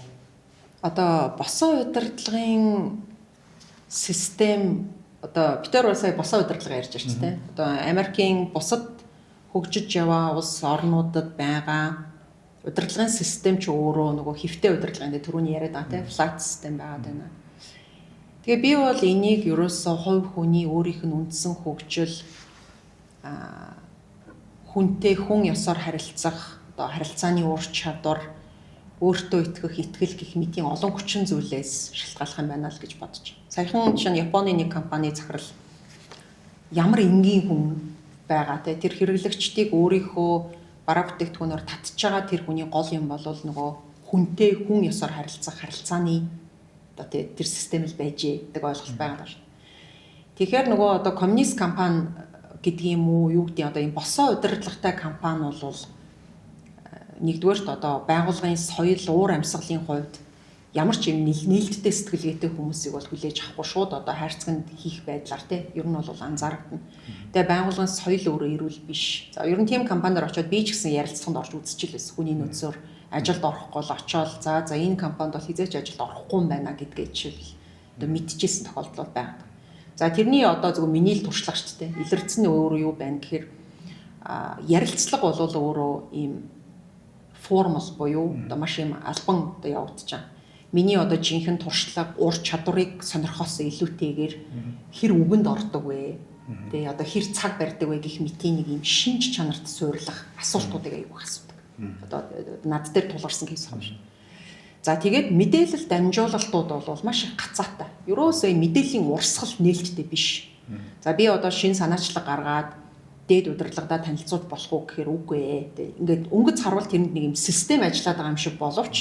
Speaker 2: Одоо босон удирдлагын систем одоо бид нар сая босон удирдлага ярьж байна шүү дээ. Одоо Америкийн бусад хөгжиж яваа улс орнуудад байгаа удирдлагын систем ч өөрөө нөгөө хэвтэй удирдлагын дээр түрүүний яриад байгаа те flat систем байгаад байна. Тэгээ би бол энийг ерөөсөө хувь хүний өөрийнх нь үндсэн хөгжил хүнтэй хүн ёсоор харилцах, одоо харилцааны ур чадвар, өөртөө итгэх, итгэл гэх мэтийн олон хүчин зүйлээс шалтгааллах юм байна л гэж бодож. Саяхан жишээ нь Японы нэг компани захирал ямар энгийн хүн байгаа те тэр хэрэглэгчдийг өөрийнхөө бараа бүтээгдэхүүнээр татж байгаа тэр хүний гол юм бол нөгөө хүнтэй хүн ёсоор харилцах харилцааны одоо тэр систем л байжээ гэдэг ойлголт байгаа даа. Тэгэхээр нөгөө одоо коммунист компани гэдэг юм уу юу гэдэг одоо ийм босоо удирдлагатай компани бол нэгдүгээрт одоо байгууллагын соёл, уур амьсгалын хувьд ямар ч юм нээлттэй сэтгэлгээтэй хүмүүсийг бол хүлээж авахгүй шууд одоо хайрцагт хийх байдлаар те ер нь бол анзаарагдана. Тэгээ байгууллагын соёл өөрөө эрүүл биш. За ер нь тийм компаниар очиод би ч гэсэн ярилцлаганд орж үзчихэл байсан. Хүний нөөцөөр ажилд орохгүй л очиод за энэ компанид бол хизээч ажилд орохгүй юм байна гэдгээ жишээл одоо мэдчихсэн тохиолдол байгаа. За тэрний одоо зөвхөн миний л туршлага шүү дээ. Илэрсэн нь өөрөө юу байна гэхээр ярилцлага бол өөрөө ийм формал буюу одоо маш ийм албан одоо явагдаж байгаа. Миний одоо жинхэнэ туршлага, ур чадварыг сонирхоос илүүтэйгээр хэр үгэнд ордог вэ? Тэгээ одоо хэр цаг барьдаг вэ гэх мэтийн нэг ийм шинж чанарт суйрлах асуултуудыг аягүй асуудаг. Одоо над дээр тулгарсан кейс юм шиг. За тэгээд мэдээлэл дамжуулалтууд бол маш их гацаатай. Ерөөсөө мэдээллийн урсгал нээлттэй биш. За би одоо шинэ санаачлаг гаргаад дээд удирдлагадаа танилцуулж болох уу гэхээр үгүй ээ. Ингээд өнгөц харуул тэрэнд нэг юм систем ажиллаад байгаа юм шиг боловч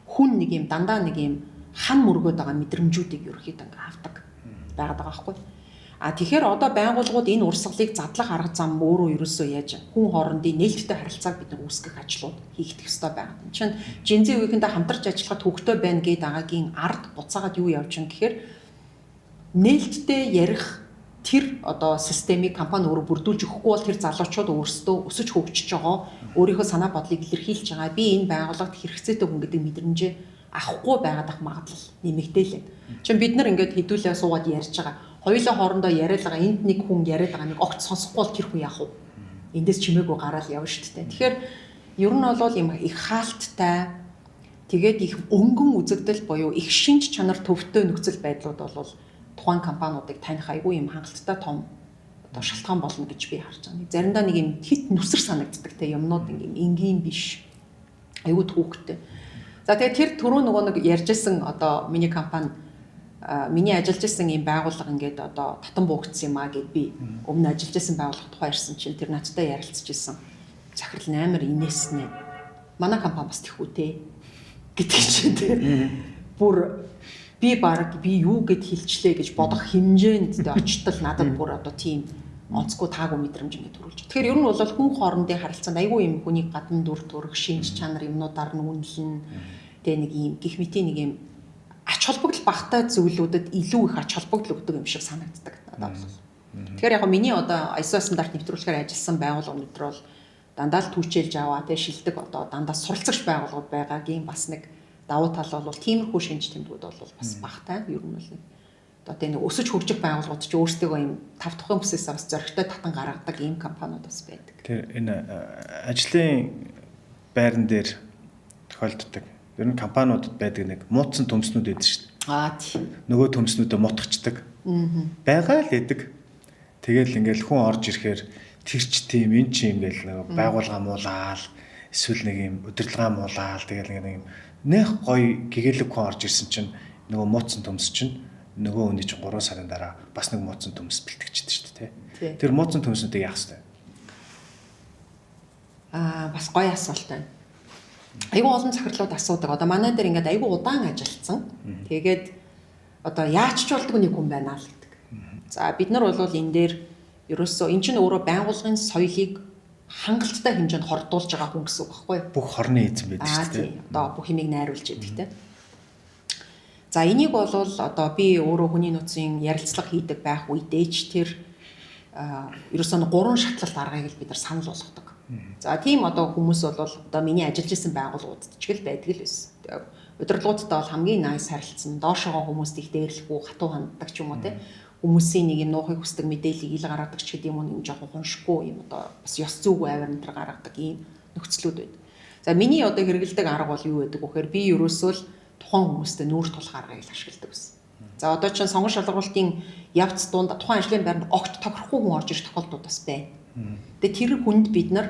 Speaker 2: хүн нэг юм дандаа нэг юм хан мөргөөд байгаа мэдрэмжүүдийг ерөөхдөө ингээ авдаг байгаад байгаа байхгүй. А тэгэхээр одоо байгууллагууд энэ урсгалыг задлах арга зам өөрөө ерөөсөө яаж хүн хоорондын нээлттэй харилцааг бид нар үүсгэх ажлууд хийгдэх ёстой байна. Энд чинь Gen Z үеийнхэндээ хамтарч ажиллахад хөвгтэй байна гээд агаагийн ард буцаагаад юу явж гин гэхээр нээлттэй ярих тэр одоо системийг компани өөрөө бүрдүүлж өгөхгүй бол тэр залуучууд өөрсдөө өсөж хөгжиж байгаа өөрийнхөө санаа бодлыг илэрхийлж байгаа. Би энэ байгууллагад хэрэгцээтэй хүн гэдэг мэдрэмжээ авахгүй байгаад ах магадлал нэмэгдээл. Чин бид нар ингээд хэдүүлээ суугаад ярьж байгаа. Хоёулаа хоорондоо яриад байгаа. Энд нэг хүн яриад байгаа нэг огт сонсохгүй бол тэр хүн яах вэ? Эндээс чимээгүй гараал явна шүү дээ. Тэгэхээр ер нь бол юм их хаалттай тэгээд их өнгөн үзэгдэл буюу их шинж чанар төвтэй нөхцөл байдлууд бол тухайн компаниудыг таних айгүй юм хангалттай том одоо шалтгаан болно гэж би харж байгаа. Заримдаа нэг юм хит нүсэр санагддаг те юмнууд ингээм энгийн биш. Айгүй түүхтэй. За тэгээд тэр түрүү нөгөө нэг ярьжсэн одоо миний компани миний ажиллаж исэн ийм байгууллага ингээд одоо татан буугдсан юм а гэд би өмнө ажиллаж исэн байгууллага тухай ярьсан чинь тэр надтай ярилцж исэн. Захирал нь амар инээснэ. Манай компани бас тэхүү те гэдэг чинь те. Бүр би баг би юу гэд хилчлээ гэж бодох хэмжээнд те очтол надад бүр одоо тийм онцгүй таагүй мэдрэмж ингээд төрүүлж. Тэгэхээр ер нь бол хүн хоорондын харилцаанд айгүй юм хүний гадна дүр төрх, шинж чанар юмнуудаар нь үнэлнэ. Тэгээ нэг юм гих мэтийн нэг юм ач холбогдол багтай зүйлүүдэд илүү их ач холбогдол өгдөг юм шиг санагддаг надад бол. Тэгэхээр яг миний одоо ISO стандарт нэвтрүүлэхээр ажилласан байгууллага өнөдөр бол дандаа л түүчээлж аваа тэгээ шилдэг одоо дандаа суралцагч байгууллагууд байгаагийн бас нэг давуу тал бол тиймэрхүү шинж тэмдгүүд бол бас багтай. Ер нь бол нэг одоо тийм нэг өсөж хөгжих байгууллагууд ч өөрсдөө юм тав тухайн бүсээсээ бас зоригтой татан гаргадаг ийм компаниуд бас байдаг.
Speaker 1: Тэр энэ ажлын байран дээр тохиолддог. Ер нь компаниудад байдаг нэг муудсан төмснүүд байдаг шүү дээ.
Speaker 2: Аа тийм.
Speaker 1: Нөгөө төмснүүдээ мутгачдаг. Байгаа л эдэг. Тэгэл ингээл хүн орж ирэхээр тэр ч тийм энэ ч юм гээл нэг байгуулга муулаал эсвэл нэг юм удирдлага муулаал тэгэл нэг юм нэх гоё гэгээлэг хүн орж ирсэн чинь нөгөө муудсан төмс чинь нөгөө хүний чинь 3 сарын дараа бас нэг муудсан төмс бэлтгэждэг шүү дээ, тий. Тэр муудсан төмснүүдийг яах вэ?
Speaker 2: Аа бас гоё асуулт байна. Айгүй олон захирлууд асуудаг. Одоо манай дээр ингээд айгүй удаан ажилласан. Тэгээд одоо яаж ч болдгоо нэг хүн байна л гэдэг. За бид нар бол энэ дээр ерөөсөө эн чинь өөрөө байгууллагын соёлыг хангалттай хэмжээнд хордуулж байгаа хүн гэсэн үг байхгүй юу?
Speaker 1: Бүх хорны эзэн байдаг шүү дээ.
Speaker 2: Одоо бүх юмыг найруулж байдаг те. За энийг бол одоо би өөрөө хүний нөөцийн ярилцлага хийдэг байх үедээ ч тэр ерөөсөө 3 шатлалт аргыг л бид нар санал болгодог. За тийм одоо хүмүүс бол одоо миний ажиллаж исэн байгууллагуудад ч гэл байдаг л байсан. Удирдлагуудтай бол хамгийн nice харилцсан, доошогоо хүмүүст их дээрлэхгүй, хатуу ханддаг ч юм уу те. Хүмүүсийн нэг юм нуухыг хүсдэг мэдээллийг ил гаргадаг ч гэдэг юм уу, нэг жоохон хуншгүй юм одоо бас ёс зүйгүй авир энэ төр гаргадаг ийм нөхцлүүд байдаг. За миний одоо хэрэгэлдэг арга бол юу гэдэг вэ гэхээр би ерөөсөө л тухайн хүмүүстэй нүүр тулах аргыг л ашигладаг байсан. За одоо чинь сонгон шалгаруулалтын явц дунд тухайн ажлын байранд огт тохирохгүй хүн орж ирэх тохиолдлууд бас байна. Тэгээ тэр хүнд бид нар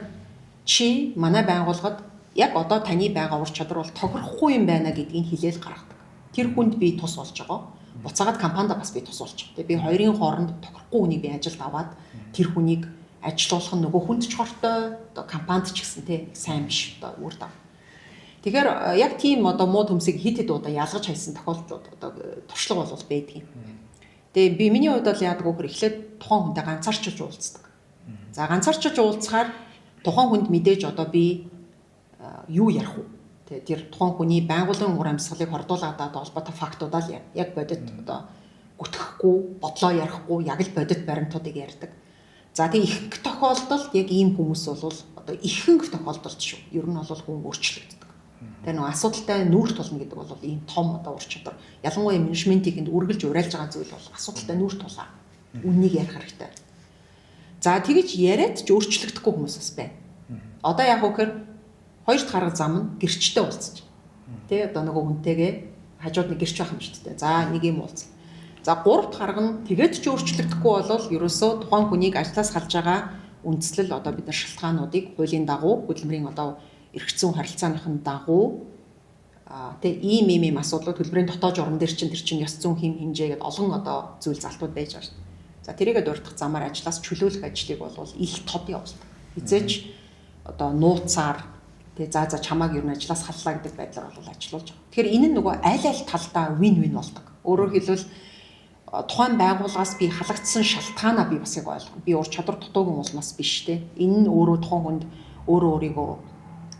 Speaker 2: чи манай байгууллагад яг одоо таны байгаа ур чадвар бол тохирохгүй юм байна гэдгийг хэлээл гаргадаг. Тэр хүнд би тус болж байгаа. Буцаагаад компанида бас би тус болж байгаа. Тэгээ би хоёрын хооронд тохирохгүй хүнийг би ажилд аваад тэр хүнийг ажилуулах нь нөгөө хүнд ч хортой, одоо компанид ч гэсэн те сайн биш одоо үр даа. Тэгэхээр яг тийм одоо муу төмсийг хит хит удаа ялгаж хайсан тохиолдлууд одоо туршлага бол байдаг юм. Тэгээ би миний хувьд бол яадаг вэ гэхээр эхлээд тухайн хүнтэй ганцаарчилж уулздаг. За ганцаарчилж уулзахаар тухайн хүнд мэдээж одоо би юу ярих вэ? Тэгээ тэр тухайн хүний байгууллагын ур амьсгалыг хордуулаад холбоотой фактуудаа л яг бодит одоо гүтгэхгүй, бодлоо ярихгүй, яг л бодит баримтуудыг ярьдаг. За тэгээ ихэнх тохиолдолд яг ийм хүмүүс бол одоо ихэнх тохиолдолд шүү. Ер нь бол хүн өөрчлөгддөг. Тэгээ нөгөө асуудалтай нүүр тулна гэдэг бол ийм том одоо ур чадвар. Ялангуяа менежментийн үргэлж уриалж байгаа зүйл бол асуудалтай нүүр тулаа. Үннийг ярих хэрэгтэй. За тэгэж яриад ч өөрчлөгдөхгүй хүмүүс бас байна. Одоо яг үхээр хоёр дахь арга зам нь гэрчтэй уулзаж. Тэ одоо нөгөө хүнтэйгээ хажууд нэг гэрч байх юм шүү дээ. За нэг юм уулзал. За гурав дахь арга нь тэгээд ч өөрчлөгдөхгүй болвол ерөөсөө тухайн хүнийг ажлаас халж байгаа үндслэл одоо бид нар шалтгаануудыг хуулийн дагуу хөдөлмөрийн одоо эрх зүйн харилцааныхын дагуу тэ ийм ийм ийм асуудлууд төлбөрийн дотоод журам дээр чинь тэр чинь ёс зүйн хэм хэмжээ гэдээ олон одоо зүйл залтууд байж байгаа шүү дээ. За тэрийгэ дурдах замаар ажлаас чөлөөлөх ажлыг бол ил тод явуулдаг. Хизээч одоо нууцаар тэ за за чамааг ер нь ажлаас халлаа гэдэг байдлаар бол ажилуулж байгаа. Тэгэхээр энэ нь нөгөө аль аль талдаа win win болдог. Өөрөөр хэлбэл тухайн байгууллагаас би халагдсан шалтгаанаа би бас яг ойлгоно. Би ур чадвар дутуугийн улмаас биш те. Энэ нь өөрөө тухайн хүнд өөрөө өөрийгөө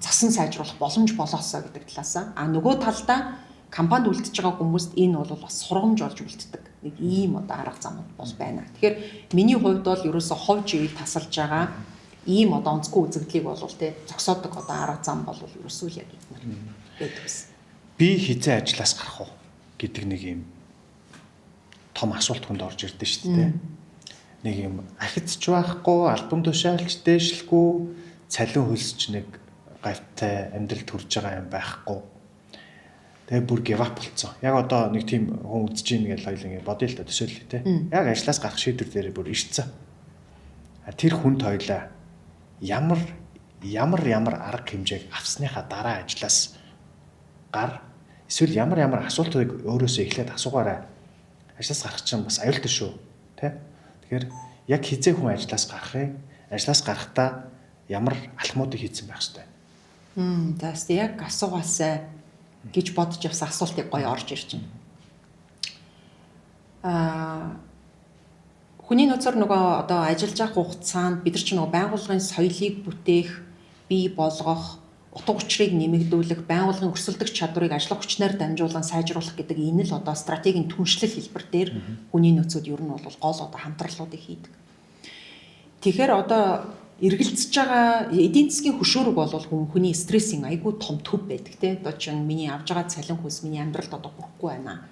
Speaker 2: засан сайжруулах боломж болоосоо гэдэг талаасаа. А нөгөө талдаа компанид үлдэж байгаа хүмүүст энэ бол бас сургамж болж үлддэг. Нэг ийм одоо арга зам бол байна. Тэгэхээр миний хувьд бол ерөөсө хов живийг тасалж байгаа ийм одоо онцгүй үзэгдлийг бол те зогсоодог одоо арга зам бол ерөөсөө л яг эднэр байдаг гэсэн.
Speaker 1: Би хизээ ажлаас гарах уу гэдэг нэг юм том асуулт хүнд орж ирдэ шүү дээ. Нэг юм ахицч байхгүй, албан тушаалч дээшлэхгүй, цалин хөлсч нэг гавтай амьдрал төрж байгаа юм байхгүй. Тэгээ бүр give up болцсон. Яг одоо нэг тийм хүн үзэж ийн гэж хоёул ингэ бодъё л да, төсөөллөө те. Яг ажлаас гарах шийдвэр дээр бүр ирцэн. Тэр хүнд хоёлаа ямар ямар ямар арга хэмжээг авсныхаа дараа ажлаас гар, эсвэл ямар ямар асуултыг өөрөөсөө эхлээд асуугаарай. Ажлаас гарах чинь бас аюултай шүү, тэ? Тэгэхээр яг хизээ хүн ажлаас гарах юм, ажлаас гарахдаа ямар алхмуудыг хийсэн байх хэвтэй.
Speaker 2: За яг асуугаасай гэж бодож явсан асуултыг гоё орж ирж байна. Хүний нөөцөөр нөгөө одоо ажиллаж явах хугацаанд бид нар чинь нөгөө байгууллагын соёлыг бүтээх, бий болгох, утга учирыг нэмэгдүүлэх, байгууллагын өрсөлдөх чадварыг ажиллах хүчнээр дамжуулан сайжруулах гэдэг энэ л одоо стратегийн түншлэл хэлбэр дээр хүний нөөцүүд ер нь бол гол одоо хамтраллуудыг хийдэг. Тэгэхээр одоо эргэлзэж байгаа эдийн засгийн хөшөөрөг бол хүний стрессийн айгүй том төв байдаг те. Одоо чинь миний авж байгаа цалин хөлс миний амьдралд одоо хүрэхгүй байна.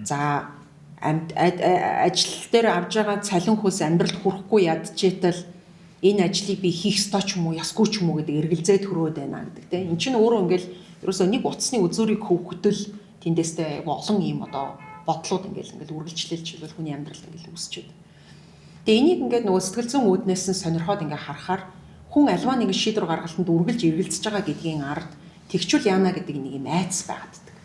Speaker 2: За ажил дээр авж байгаа цалин хөлс амьдралд хүрэхгүй ядчээтэл энэ ажлыг би хийх ёстой ч юм уу, ёсгүй ч юм уу гэдэг эргэлзээ төрөөд байна гэдэг те. Энд чинь өөрөө ингээл ерөөсөө нэг утасны үзүүрийг хөвгтөл тэндээсээ айгүй олон ийм одоо бодлууд ингээл үргэлжлэлж бол хүний амьдрал ингээл үүсч байдаг. Тэгээ энийг ингээд нөгөө сэтгэл зүйн үүднээс нь сонирхоод ингээ харахаар хүн альва нэг шийдвэр гаргалтанд үргэлж эргэлзэж байгаа гэдгийн ард тэгчүүл яана гэдэг нэг юм айдас байгаад байдаг.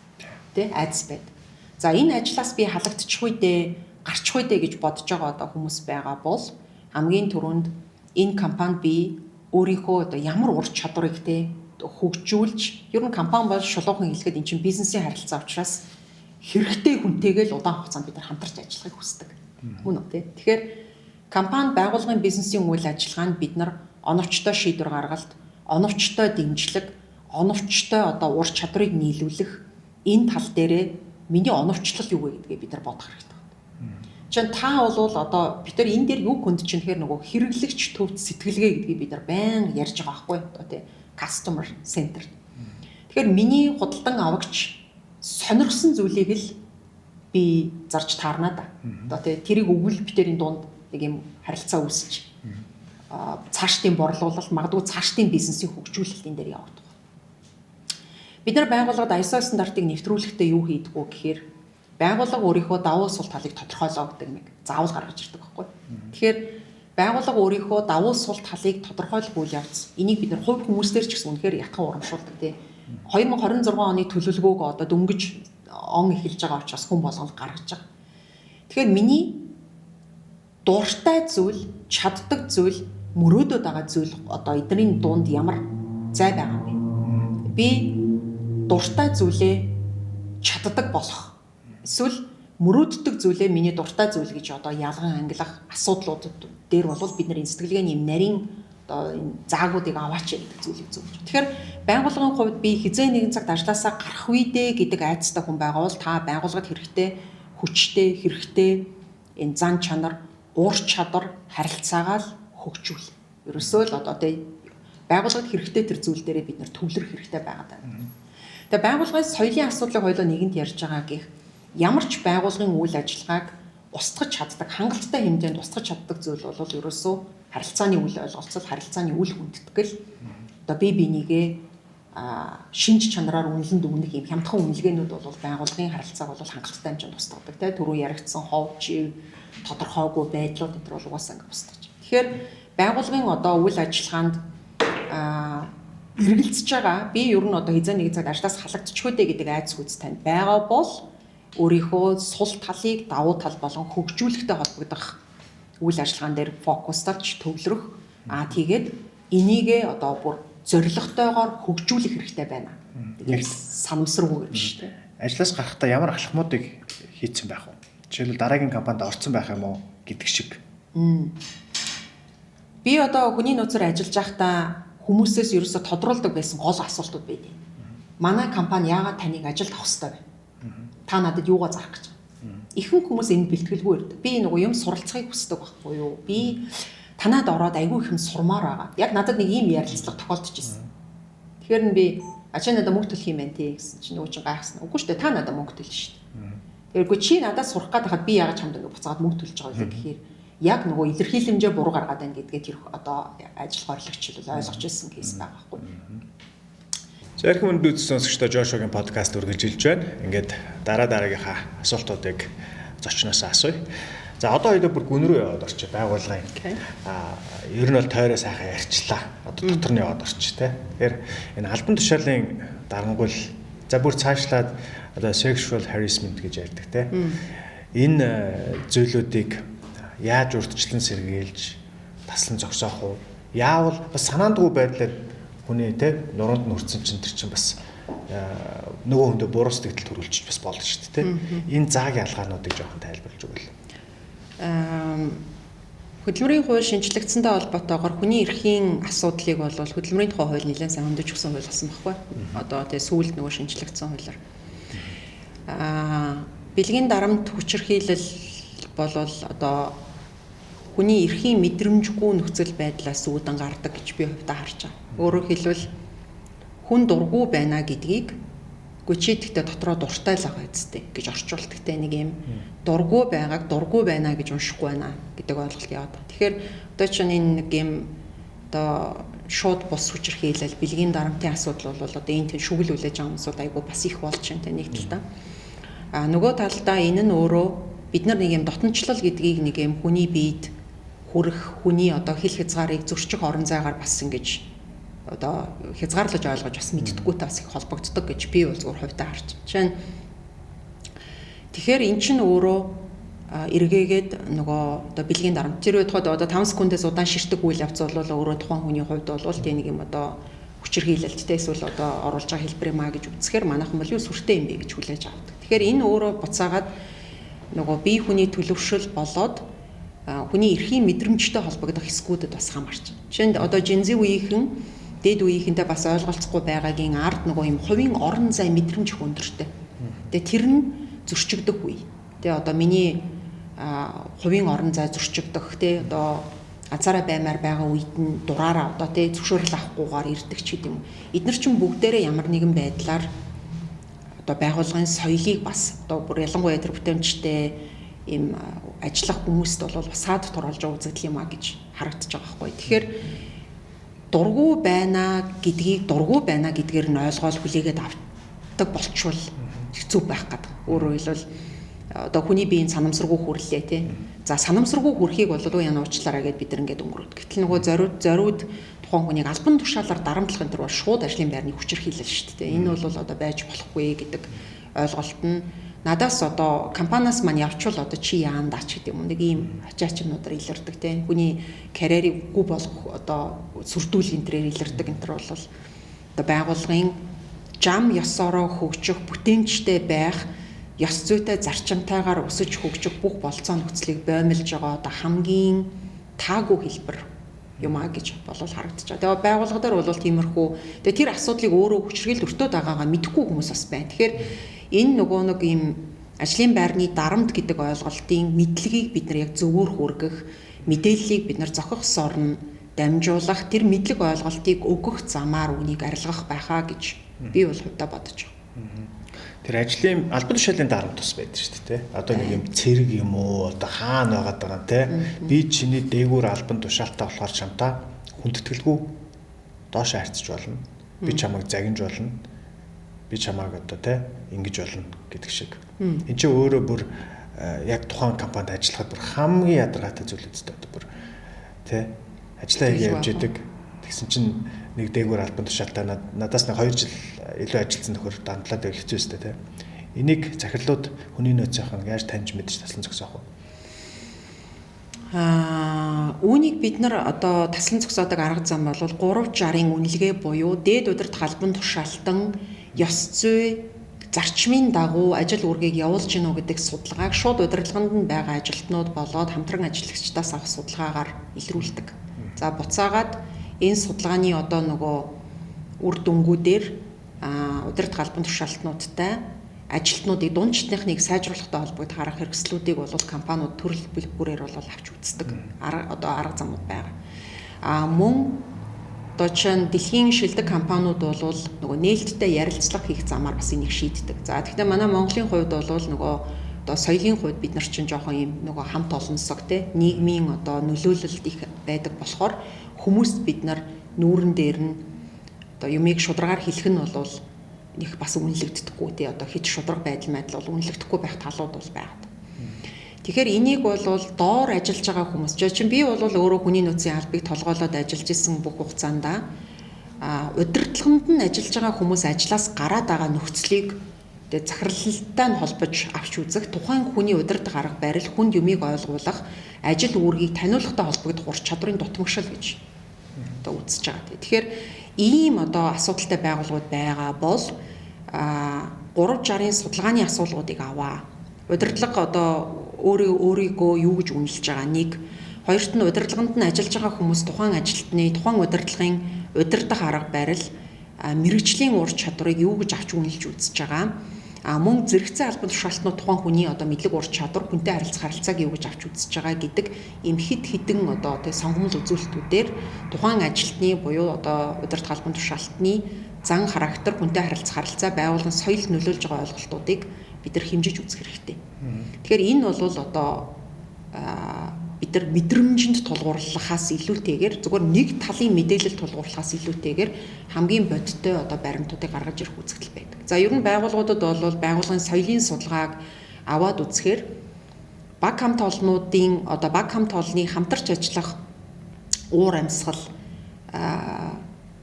Speaker 2: Тэ, айдас байдаг. За энэ ажлаас би халагдчих үү дээ, гарчих үү дээ гэж бодож байгаа одоо хүмүүс байгаа бол хамгийн түрүүнд энэ компанид би өөрийнхөө одоо ямар ур чадварыг те хөгжүүлж, ер нь компани бол шулуухан хэлэхэд эн чинь бизнесийн харилцаа учраас хэрэгтэй хүнтэйгээ л удаан хугацаанд бид нар хамтарч ажиллахыг хүсдэг. Мөн үү те. Тэгэхээр компани байгууллагын бизнесийн үйл ажиллагаанд бид нар оновчтой шийдвэр гаргалт, оновчтой дэмжлэг, оновчтой одоо ур чадварыг нийлүүлэх энэ тал дээрээ миний оновчлол юу вэ гэдгээ бид нар бодох хэрэгтэй. Чинь та бол одоо бид нар энэ дээр юу хүнд чинь тэгэхээр нөгөө хэрэглэгч төвд сэтгэлгээ гэдгийг бид нар байнга ярьж байгаа байхгүй одоо тий customer center. Тэгэхээр миний худалдан авагч сонирхсон зүйлийг л би зарж таарна да. Одоо тий тэрийг өгвөл бид нарын дунд нэг юм харилцаа үүсэж цаашдын борлуулалт, магадгүй цаашдын бизнесийн хөгжүүлэлт энэ дээр явагдах. Бид нар байгууллагад ISO стандартыг нэвтрүүлэхдээ юу хийдэг вэ гэхээр байгууллага өөрийнхөө давуу сул талыг тодорхойлоо гэдэг нэг заавал гаргаж ирдэг байхгүй. Тэгэхээр байгууллага өөрийнхөө давуу сул талыг тодорхойлох үйл явц. Энийг бид нар хувь хүмүүстээр ч гэсэн үнэхээр ятхан урамшуулдаг тий. 2026 оны төлөвлөгөөг одоо дөнгөж он эхэлж байгаа учраас хүн болгоно гаргаж байгаа. Тэгэхээр миний дуртай зүйл, чаддаг зүйл, мөрөөдөд байгаа зүйл одоо эдний дунд ямар зай байгаа юм бэ? Би дуртай зүйлээ чаддаг болох. Эсвэл мөрөөддөг зүйлээ миний дуртай зүйл гэж одоо ялган ангилах асуудлууд дээр бол бид нар энэ сэтгэлгээний юм нарийн одоо энэ заагуудыг аваач гэдэг зүйлийг зөвлөж. Тэгэхээр байгууллагын хувьд би хизээ нэгэн цагт ажлаасаа гарах үедээ гэдэг айдастай хүн байгаа бол та байгууллагад хэрэгтэй хүчтэй, хэрэгтэй энэ зан чанар, ур чадвар, харилцаагаа л хөгжүүл. Ерөөсөө л одоо тий байгууллагад хэрэгтэй тэр зүйл дээрээ бид нар төвлөрөх хэрэгтэй байгаа даа. Тэгээ байгууллагын соёлын асуудлыг хоёулаа нэгэнт ярьж байгаа гэх ямар ч байгууллагын үйл ажиллагааг устгах чаддаг, хангалттай хэмжээнд устгах чаддаг зүйл бол ерөөсөө харилцааны үйл ойлголцол, харилцааны үйл хүндэтгэл, одоо бие бинийгээ шинж чанараар үнэлэн дүгнэх юм хямдхан үнэлгээнүүд бол байгууллагын харилцааг бол хангалттай хэмжээнд устгадаг. Тэ түрүү яригдсан хов, чив, тодорхойгүй байдлууд энэ төр бол угаасаа ингэ устгаж. Тэгэхээр байгууллагын одоо үйл ажиллагаанд эргэлзэж байгаа би ер нь одоо хизээ нэг цагт ажлаас халагдчихгүй дээ гэдэг айдас гүйц танд байгаа бол өөрийнхөө сул талыг давуу тал болон хөгжүүлэхтэй холбогдох үйл ажиллагаан дээр фокусталж төвлөрөх, тэгээд энийгээ одоо бүр зорилготойгоор хөгжүүлэх хэрэгтэй байна. Тэгээд санамсаргүйгээр биш үү?
Speaker 1: Ажлаас гарахдаа ямар алхмуудыг хийцэн байх вэ? Жишээлбэл дараагийн компанид орцсон байх юм уу гэдэг шиг.
Speaker 2: Би одоо хүний нөөцөөр ажиллаж байхдаа хүмүүсээс ерөөсө тодруулдаг байсан гол асуултууд байдаг. Манай компани яагаад таныг ажилд авах ёстой вэ? Та надад юугаа зарах гэж байна? Ихэнх хүмүүс энд бэлтгэлгүй ирдэг. Би нөгөө юм суралцахыг хүсдэг байхгүй юу? Би танад ороод айгүй их юм сурмаар байгаа. Яг надад нэг ийм ярилцлага тохиолдож ирсэн. Тэгэхээр нь би А чи надад мөнгө төлөх юм байна тий гэсэн чинь нөгөө чинь гайхсан. Үгүй шүү дээ, та надад мөнгө төлнө шүү дээ. Тэргүй чи надад сурах гээд хахад би яагаад чамд ингэ буцаагаад мөнгө төлж байгаа вэ гэхээр яг нөгөө илэрхийлэмжээ буруу гаргаад байна гэдгээ тэр одоо ажил горилагч бол ойлгож ирсэн кейс байгаа байхгүй.
Speaker 1: За эрхэм хүндэт сонсогчдоо, Жошогийн подкаст үргэлжилж байна. Ингээд дараа дараагийнхаа асуултуудыг зочноос асууя. За, одоо хоёул бүр гүн рүү яваад орчих байгууллагын. Ер нь бол тойроо сайхан ярьчлаа. Одоо дотор нь яваад орчих те. Тэгэхээр энэ албан тушаалын дарангуул, за бүр цаашлаад одоо sexual harassment гэж ярьдаг те. Энэ зүйлүүдийг яаж урьдчилан сэргийлж таслан зогсоох вэ? Яавал бас санаандгүй байдлаар хүний те нуруунд нь хүрсэн чинь тэр чинь бас нөгөө хүндээ буруу сэтгэл төрүүлчих бас болно шүү дээ те. Энэ зааг ялгаануудыг жоохон тайлбарлаж өгвөл.
Speaker 2: Хөдөлмөрийн хууль шинэчлэгдсэнтэй холбоотойгоор хүний эрхийн асуудлыг бол хөдөлмөрийн тухай хууль нэлээд сайн хөндөж өгсөн хууль болсон байхгүй. Одоо тэгээ сүүлд нөгөө шинэчлэгдсэн хуулиар. Бэлгийн дарамт, хүчирхийлэл болвол одоо хүний эрхийн мэдрэмжгүй нөхцөл байдлаас үүдэн гардаг гэж би хувьдаа харж байгаа. Өөрөөр хэлбэл, хүн дургүй байна гэдгийг үгүй чи тэгтээ дотроо дуртай л байгаа үсттэй гэж орчуулдагтай нэг юм дургүй байгааг дургүй байна гэж уншихгүй байна гэдэг ойлголт яваад байгаа. Тэгэхээр одоо чинь энэ нэг юм одоо шууд бус хүчирхийлэл, бэлгийн дарамтын асуудал бол одоо энэ шүгэл үлээж байгаа хүмүүсүүд айгүй бас их болж байна те нэг талдаа. А нөгөө талдаа энэ нь өөрөө бид нар нэг юм дотночлол гэдгийг нэг юм хүний биед хүрэх, хүний одоо хил хязгаарыг зөрчих орон зайгаар бас ингэж одоо хязгаарлаж ойлгож бас мэддэггүй бас их холбогддог гэж би бол зүгээр хувьдаа харж байна. Жишээ нь, тэгэхээр эн чинь өөрөө эргээгээд нөгөө одоо бэлгийн дарамт, тэр үед одоо 5 секундээс удаан ширтэг үйл явц бол өөрөө тухайн хүний хувьд бол тийм нэг юм одоо хүчирхийлэлттэй эсвэл одоо оруулж байгаа хэлбэр юм а гэж үзэхээр манайхан бол юу сүртэй юм бэ гэж хүлээж авдаг. Тэгэхээр энэ өөрөө буцаагаад нөгөө бие хүний төлөвшөл болоод хүний эрхийн мэдрэмжтэй холбогдох хэсгүүдэд бас хамаарч. Жишээ нь, одоо Gen Z үеийнхэн дээд үеийнхэнтэй бас ойлголцохгүй байгаагийн ард нөгөө юм хувийн орон зай мэдрэмж их өндөртэй. Тэгээ тэр нь зөрчигдөх үе. Тэгээ одоо миний хувийн орон зай зөрчигдөх, тэ, одоо ганцаараа баймаар байгаа үед нь дураараа одоо тэ зөвшөөрөл авахгүйгээр ирдэг ч гэдэм юм. Эдгээр чинь бүгдээрээ ямар нэгэн байдлаар одоо байгууллагын соёлыг бас одоо бүр ялангуяа тэр бүтээмжтэй ийм ажиллах хүмүүст бол бас саад торуулж байгаа үзэгдэл юм а гэж харагдаж байгаа байхгүй. Тэгэхээр дургүй байна гэдгийг дургүй байна гэдгээр нь ойлгоол хүлээгээд авдаг болчвол хэцүү байх гэдэг. Өөрөөр хэлбэл, одоо хүний биеийн санамсаргүй хүрлээ тий. За, санамсаргүй хүрэхийг бол уу яна уучлаарай гэд бид нар ингээд өнгөрөөд. Гэтэл нөгөө зориуд зориуд тухайн хүнийг албан тушаалаар дарамтлах энэ төр бол шууд ажлын байрны хүчирхийлэл шүү дээ. Энэ бол одоо байж болохгүй гэдэг ойлголт нь надаас одоо компаниас маань явчвал одоо чи яан даа ч гэдэг юм уу, нэг ийм ачаачнуудаар илэрдэг те, хүний карьерийг үгүй болгох одоо сүрдүүл энэ төрээр илэрдэг. Энэ төр бол одоо байгууллагын жам ёсороо хөгжих, бүтээмжтэй байх, ёс зүйтэй зарчимтайгаар өсөж хөгжих бүх болцоо нөхцөлийг боомлж байгаа одоо хамгийн таагүй хэлбэр юм а гэж болол харагдаж байгаа. Тэгээ байгууллага дээр бол тиймэрхүү. Тэгээ тэр асуудлыг өөрөө хүчирхийлэлд өртөөд байгаагаа мэдэхгүй хүмүүс бас байна. Тэгэхээр энэ нөгөө нэг ийм ажлын байрны дарамт гэдэг ойлголтын мэдлэгийг бид нар яг зөвөр хүргэх, мэдээллийг бид нар зохих сорно дамжуулах, тэр мэдлэг ойлголтыг өгөх замаар үнийг арилгах байхаа гэж би бол хувьдаа бодож байгаа.
Speaker 1: Тэр ажлын албан тушаалын дарамт бас байдаг шүү дээ, тэ. Одоо нэг юм цэрэг юм уу, одоо хаана байгаад байгаа юм, те. Би чиний дээгүүр албан тушаалтай болохоор чамтай хүндэтгэлгүй доош харьцаж болно. Би чамайг загинж болно. Би чамайг одоо те ингэж болно гэдэг шиг. Энд чинь өөрөө бүр яг тухайн компанид ажиллахад бүр хамгийн ядаргаатай зүйл үстэй, одоо бүр те ажиллаа хийгээ явж идэг. Тэгсэн чинь нэг дээгүүр албан тушаалтай надаас нэг 2 жил илүү ажилласан нөхөр дандлаад байвал хэцүү өстэй те. Энийг захирлууд, хүний нөөцийнх нь яаж таньж мэдж таслан зогсоох вэ?
Speaker 2: Үүнийг бид нар одоо таслан зогсоодог арга зам бол 360-ын үнэлгээ буюу дээд удирдах албан тушаалтан ёс зүй зарчмын дагуу ажил үүргийг явуулж гинүү гэдэг судалгааг шууд удирдлаганд нь байгаа ажилтнууд болоод хамтран ажиллагчдаас авах судалгаагаар илрүүлдэг. За, буцаагаад энэ судалгааны одоо нөгөө үр дүнгуудээр удирдах албан тушаалтнуудтай ажилтнуудыг дундчдынхныг сайжруулахтай холбогдох арга хэрэгслүүдийг бол компаниуд төрөл бүрээр бол авч үздэг арга одоо арга замууд байгаа. А мөн Одоо чинь дэлхийн шилдэг компаниуд бол нөгөө нээлттэй ярилцлага хийх замаар бас энийг шийддэг. За тэгэхээр манай Монголын хувьд бол нөгөө одоо соёлын хувьд бид нар чинь жоохон юм нөгөө хамт олонсог те нийгмийн одоо нөлөөлөлт их байдаг болохоор хүмүүст бид нар нүүрэн дээр нь одоо юмыг шударгаар хэлэх нь бол нэг бас үнэлэгдэхгүй те одоо хит шударга байдал бол үнэлэгдэхгүй байх талууд бол байгаад. Тэгэхээр энийг бол доор ажиллаж байгаа хүмүүс чинь би бол өөрөө хүний нөөцийн албыг толгойлоод ажиллаж исэн бүх хугацаанд удирдлаганд нь ажиллаж байгаа хүмүүс ажлаас гараад байгаа нөхцөлийг тэгээ захиралтай нь холбож авч үзэх, тухайн хүний удирдах арга барил, хүнд юмыг ойлгуулах, ажил үүргийг таниулахтай холбогдох ур чадварын дутмагшил гэж одоо үзэж байгаа. Тэгэхээр ийм одоо асуудалтай байгууллагууд байгаа бол 360-ын судалгааны асуулгуудыг аваа. Удирдлага одоо өөрийгөө юу гэж үнэлж байгаа нэг, хоёрт нь удирдлаганд нь ажиллаж байгаа хүмүүс тухайн ажилтны, тухайн удирдлагын удирдах арга барил, мэргэжлийн ур чадварыг юу гэж авч үнэлж үзэж байгаа. Мөн зэрэгцээ албан тушаалтнууд тухайн хүний одоо мэдлэг ур чадвар, хүнтэй харилцах харилцааг юу гэж авч үзэж байгаа гэдэг ийм хид хідэн одоо тэг сонгомл үзүүлэлтүүдээр тухайн ажилтны буюу одоо удирдах албан тушаалтны зан характер, хүнтэй харилцах харилцаа, байгууллагын соёлд нөлөөлж байгаа ойлголтуудыг бид нар хэмжиж үзэх хэрэгтэй. Тэгэхээр энэ бол одоо бид нар мэдрэмжинд тулгуурлахаас илүүтэйгээр зүгээр нэг талын мэдээлэл тулгуурлахаас илүүтэйгээр хамгийн бодиттой одоо баримтуудыг гаргаж ирэх үзэгдэл байдаг. За ер нь байгууллагуудад бол байгууллагын соёлын судалгааг аваад үзэхээр баг хамт олнуудын одоо баг хамт олны хамтарч ажиллах уур амьсгал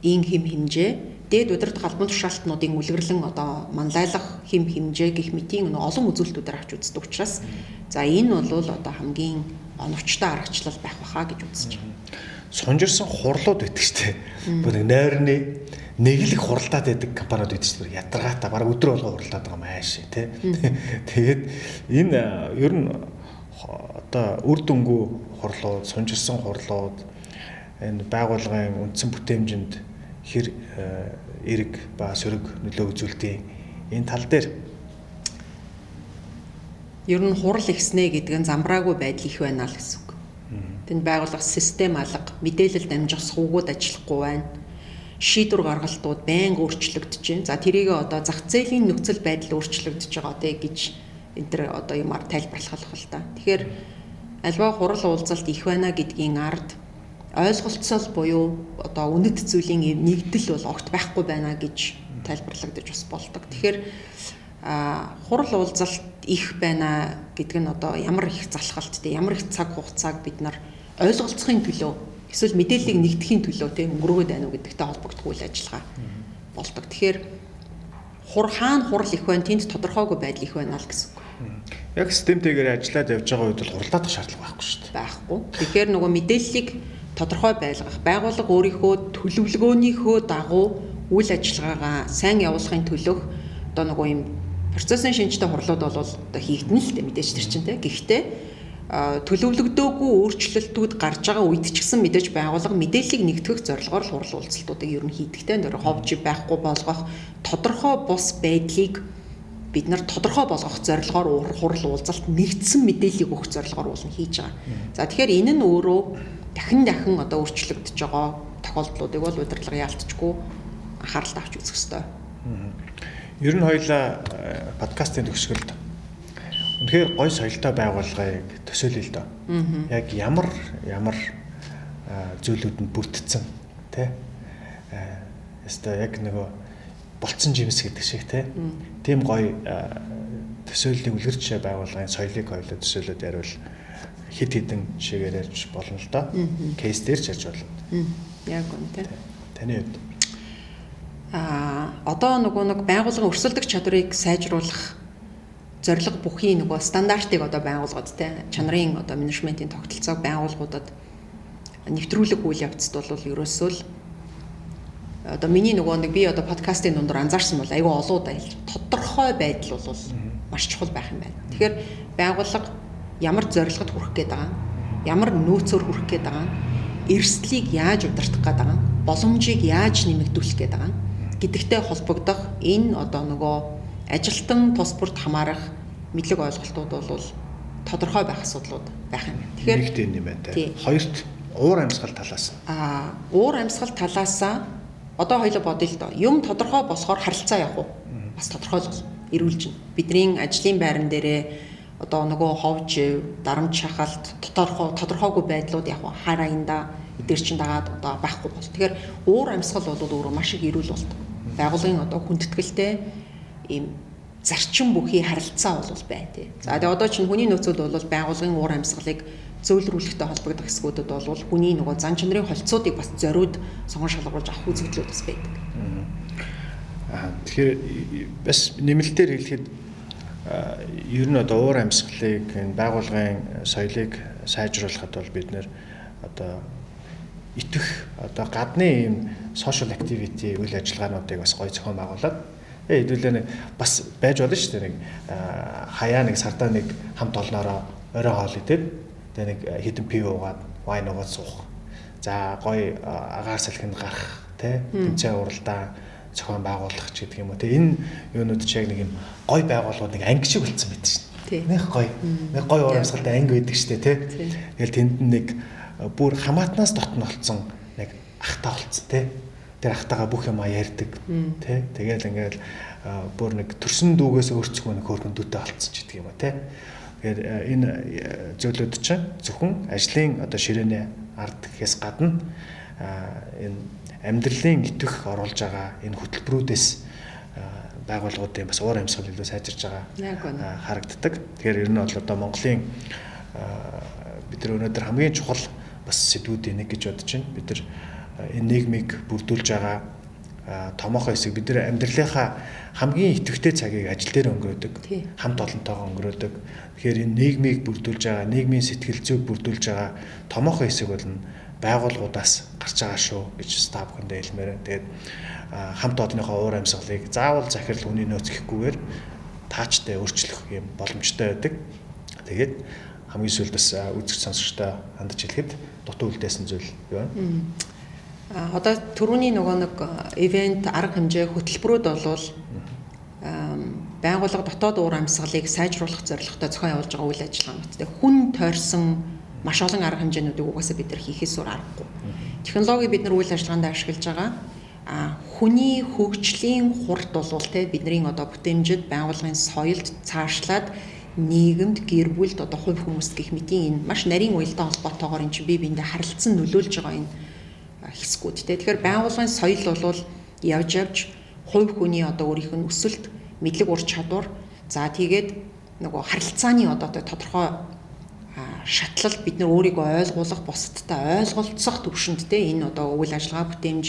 Speaker 2: ийн хэм хэмжээ, дээд удирдах албан тушаалтнуудын үлгэрлэн одоо манлайлах хэм хэмжээ гэх мэтийн олон үзүүлэлтүүдээр авч үздэг учраас за энэ бол одоо хамгийн оновчтой аргачлал байх баха гэж үзэж байна.
Speaker 1: Сунжирсан хурлууд байдаг шүү дээ. Бүр нэг нойрны нэг л хуралдаад байдаг компаниуд байдаг шүү дээ. Ядаргаатай бараг өдөр болгоо хуралдаад байгаа юм ааш тий. Тэгээд энэ ер нь одоо үр дүнгүй хурлууд, сунжирсан хурлууд энэ байгууллагын үндсэн бүтээмжинд хэр эрэг ба сөрөг нөлөө үзүүлдэг энэ тал дээр
Speaker 2: ер нь хурал ихснэ гэдэг нь замбраагүй байдал их байна л гэсэн үг. Тэнд байгууллага систем алга, мэдээлэл дамжих сувгууд ажиллахгүй байна. Шийдвэр гаргалтууд байнга өөрчлөгдөж байна. За тэрийг одоо зах зээлийн нөхцөл байдал өөрчлөгдөж байгаа тий гэж энэ төр одоо юмар тайлбарлах л та. Тэгэхээр альва хурал уулзалт их байна гэдгийн ард ойлголцол буюу одоо үнэт зүйлийн нэгдэл бол огт байхгүй байна гэж тайлбарлагдаж бас болдог. Тэгэхээр хурал уулзалт их байна гэдэг нь одоо ямар их залхалт те ямар их цаг хугацааг бид нар ойлголцохын төлөө эсвэл мэдээллийг нэгтгэхийн төлөө те өнгөрөөд байна уу гэдэгтэй холбогдох үйл ажиллагаа болдог. Тэгэхээр хаана хурал их байна, тэнд тодорхойгүй байдал их байна л гэсэн үг.
Speaker 1: Яг системтэйгээр ажиллаад явж байгаа үед бол хуралдаадах шаардлага байхгүй шүү дээ.
Speaker 2: Байхгүй. Тэгэхээр нөгөө мэдээллийг тодорхой байлгах, байгууллага өөрийнхөө төлөвлөгөөнийхөө дагуу үйл ажиллагаагаа сайн явуулахын төлөөх одоо нөгөө юм процессын шинжтэй хурлууд бол одоо хийгдэнэ л дээ мэдээж тэр чинь те. Гэхдээ төлөвлөгдөөгүй өөрчлөлтүүд гарч байгаа үед ч гэсэн мэдээж байгууллага мэдээллийг нэгтгэх зорилгоор л хурал уулзалтуудыг ер нь хийдэгтэй. Тэр ховж байхгүй болгох тодорхой бус байдлыг бид нар тодорхой болгох зорилгоор хурал уулзалт нэгдсэн мэдээллийг өгөх зорилгоор уулна хийж байгаа. За тэгэхээр энэ нь өөрөө дахин дахин одоо өөрчлөгдөж байгаа тохиолдлуудыг бол удирдлага яалтчгүй анхааралтай авч үзэх ёстой.
Speaker 1: Ер нь хоёлаа подкастын төгсгөлд үнэхээр гой соёлтой байгууллагыг төсөөлье л доо. Яг ямар ямар зүйлүүд нь бүрдсэн тий. Яста яг нөгөө болцсон жимс гэдэг шиг тий. Тийм гой төсөөллийн үлгэр жишээ байгууллагын соёлыг хоёлаа төсөөлөд яриул хэд хэдэн жишээгээр ярьж болно л доо. Кейс дээр ч ярьж болно.
Speaker 2: Яг үнэ тий.
Speaker 1: Таны хувьд
Speaker 2: одоо нөгөө нэг байгууллагын өрсөлдөх чадварыг сайжруулах зорилго бүхий нөгөө стандартыг одоо байгууллагад те чанарын одоо менежментийн тогтолцоог байгууллагуудад нэвтрүүлэх үйл явцад бол ерөөсөө л одоо миний нөгөө нэг би одоо подкастын дундор анзаарсан бол айгүй олон удаа хэлж тодорхой байдал бол маш чухал байх юм байна. Тэгэхээр байгууллага ямар зорилгод хүрэх гээд байгаа, ямар нөөцөөр хүрэх гээд байгаа, эрсдлийг яаж удирдах гээд байгаа, боломжийг яаж нэмэгдүүлэх гээд байгаа гэдэгтэй холбогдох энэ одоо нөгөө ажилтан тус бүрт хамаарах мэдлэг ойлголтууд бол тодорхой байх асуудлууд байх юм.
Speaker 1: Тэгэхээр нэгт энэ юм байна те. Хоёрт
Speaker 3: Уур амьсгал талаас.
Speaker 2: Уур амьсгал талаасаа одоо хоёлоо бодъё л доо. Юм тодорхой болохоор харилцаа явах уу? Бас тодорхой л болно. Эрүүлж нь. Бидний ажлын байран дээрээ одоо нөгөө ховж, дарамт шахалт, тодорхойгүй байдлууд яг хараа инда эдгээр чинь дагаад одоо байхгүй бол. Тэгэхээр уур амьсгал бол өөрөө маш их эрүүл болдог. Байгууллагын одоо хүндэтгэлтэй ийм зарчим бүхий харилцаа бол бай тий. За тэгээ одоо чинь хүний нөөцүүд бол байгууллагын уур амьсгалыг зөөлрүүлэхтэй холбогдох хэсгүүдэд бол хүний нөгөө зан чанарын холцоодыг бас зориуд сонгон шалгаруулж авах үзэгдлүүд бас байдаг.
Speaker 3: Тэгэхээр бас нэмэлтээр хэлэхэд ер нь одоо уур амьсгалыг энэ байгууллагын соёлыг сайжруулахад бол бид нэр одоо итгэх одоо гадны ийм social activity үйл ажиллагаануудыг бас гоё зохион байгуулад хэдүүлээ нэг бас байж болно шүү дээ, нэг хаяа нэг сардаа нэг хамт олноороо орой хоол идээд тэгээ нэг хэдэн пив уугаад вайн уугаад суух. За гоё агаар салхинд гарах тий тэмцээн уралдаа зохион байгуулах ч гэдэг юм уу. Тэгээ энэ юунууд ч яг нэг юм гоё байгууллагууд нэг анги шиг болцсон байдаг шин. Нэг гоё. Нэг гоё уур амьсгалтай анги байдаг шүү дээ тий. Тэгэл тэнд нэг бүр хамаатнаас дотн болцсон нэг ахтаа болцсон тий. Тэр ахтайгаа бүх юмаа ярьдаг тий. Тэгэл ингээл бүр нэг төрсөн дүүгээс өөрцгөө нэг хөөрхөн дүүтэй болцсон ч гэдэг юм уу тий. Тэгэхээр энэ зүйлүүд чинь зөвхөн ажлын одоо ширээний ард гэхээс гадна энэ амьдралын итгэх оруулж байгаа энэ хөтөлбөрүүдээс байгууллагуудын бас уур амьсгал илүү сайжирж байгаа харагддаг. Тэгэхээр ер нь бол одоо Монголын бид нар өнөөдөр хамгийн чухал бас сэдвүүдийн нэг гэж бодож байна. Бид нар энэ нийгмийг бүрдүүлж байгаа томоохон хэсэг бид нар амьдралынхаа хамгийн идэвхтэй цагийг ажил дээр өнгөрөөдөг, хамт олонтойгоо өнгөрөөдөг. Тэгэхээр энэ нийгмийг бүрдүүлж байгаа, нийгмийн сэтгэл зүйг бүрдүүлж байгаа томоохон хэсэг бол байгууллагуудаас гарч байгаа шүү гэж та бүхэндээ хэлмээр байна. Тэгээд хамт олонныхоо уур амьсгалыг заавал захирал хүний нөөц гэхгүйгээр таачтай өөрчлөх юм боломжтой байдаг. Тэгээд хамгийн сүүлд бас үзэгч сонсогчдоо хандаж хэлэхэд дутуу үлдээсэн зүйл юу вэ?
Speaker 2: Одоо түрүүний нөгөө нэг ивент арга хэмжээ хөтөлбөрүүд бол байгууллага дотоод уур амьсгалыг сайжруулах зорилготой зохион явуулж байгаа үйл ажиллагаанууд. Тэгээ хүн тойрсон маш олон арга хэмжээнүүдийг угаасаа бид нар хийхээс өөр аргагүй. Технологи бид нар үйл ажиллагаанд ашиглаж байгаа. Хүний хөгжлийн хурд бол те бидний одоо бүтээмжид байгууллагын соёлд цаашлаад нийгэмд, гэр бүлд одоо хувь хүмүүст гэх мэтийн энэ маш нарийн уялдаа холбоотойгоор энэ чинь бие биендээ харилцан нөлөөлж байгаа энэ хэсгүүд те. Тэгэхээр байгууллагын соёл бол явж явж хувь хүний одоо өөрийнх нь өсөлт, мэдлэг ур чадвар, за тэгээд нөгөө харилцааны одоо тодорхой шатлал бид нар өөрийгөө ойлгуулах, бусадтай ойлголцох төвшөнд те энэ одоо үйл ажиллагаа бүтээмж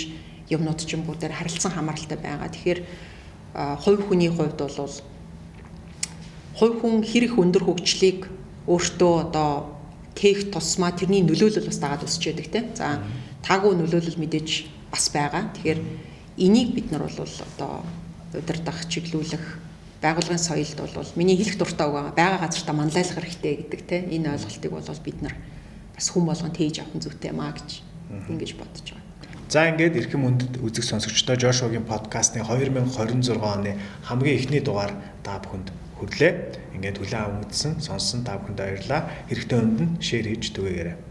Speaker 2: юмнууд чинь бүгдээр харилцан хамааралтай байгаа. Тэгэхээр хувь хүний хувьд бол хувь хүн хэрэг өндөр хөгжлийг өөртөө одоо тээх тусмаа тэрний нөлөөлөл бас дагаад өсөж яадаг те. За таагүй нөлөөлөл мэдээж бас байгаа. Тэгэхээр энийг бид нар бол одоо удирдах, чиглүүлэх байгууллагын соёлд бол миний хэлэх дуртай үг байгаа газартаа манлайлах хэрэгтэй гэдэг те. Энэ ойлголтыг бол бид нар бас хүн болгон тээж авах зүйтэй юм а гэж ингэж бодож байгаа.
Speaker 3: За ингээд эрхэм хүндэт үзэг сонсогчдоо Жошуагийн подкастын 2026 оны хамгийн эхний дугаар та бүхэнд хүрлээ. Ингээд хүлээн аван үзсэн, сонссон та бүхэнд баярлалаа. Хэрэгтэй хүнд нь шеэр хийж түгээгээрэй.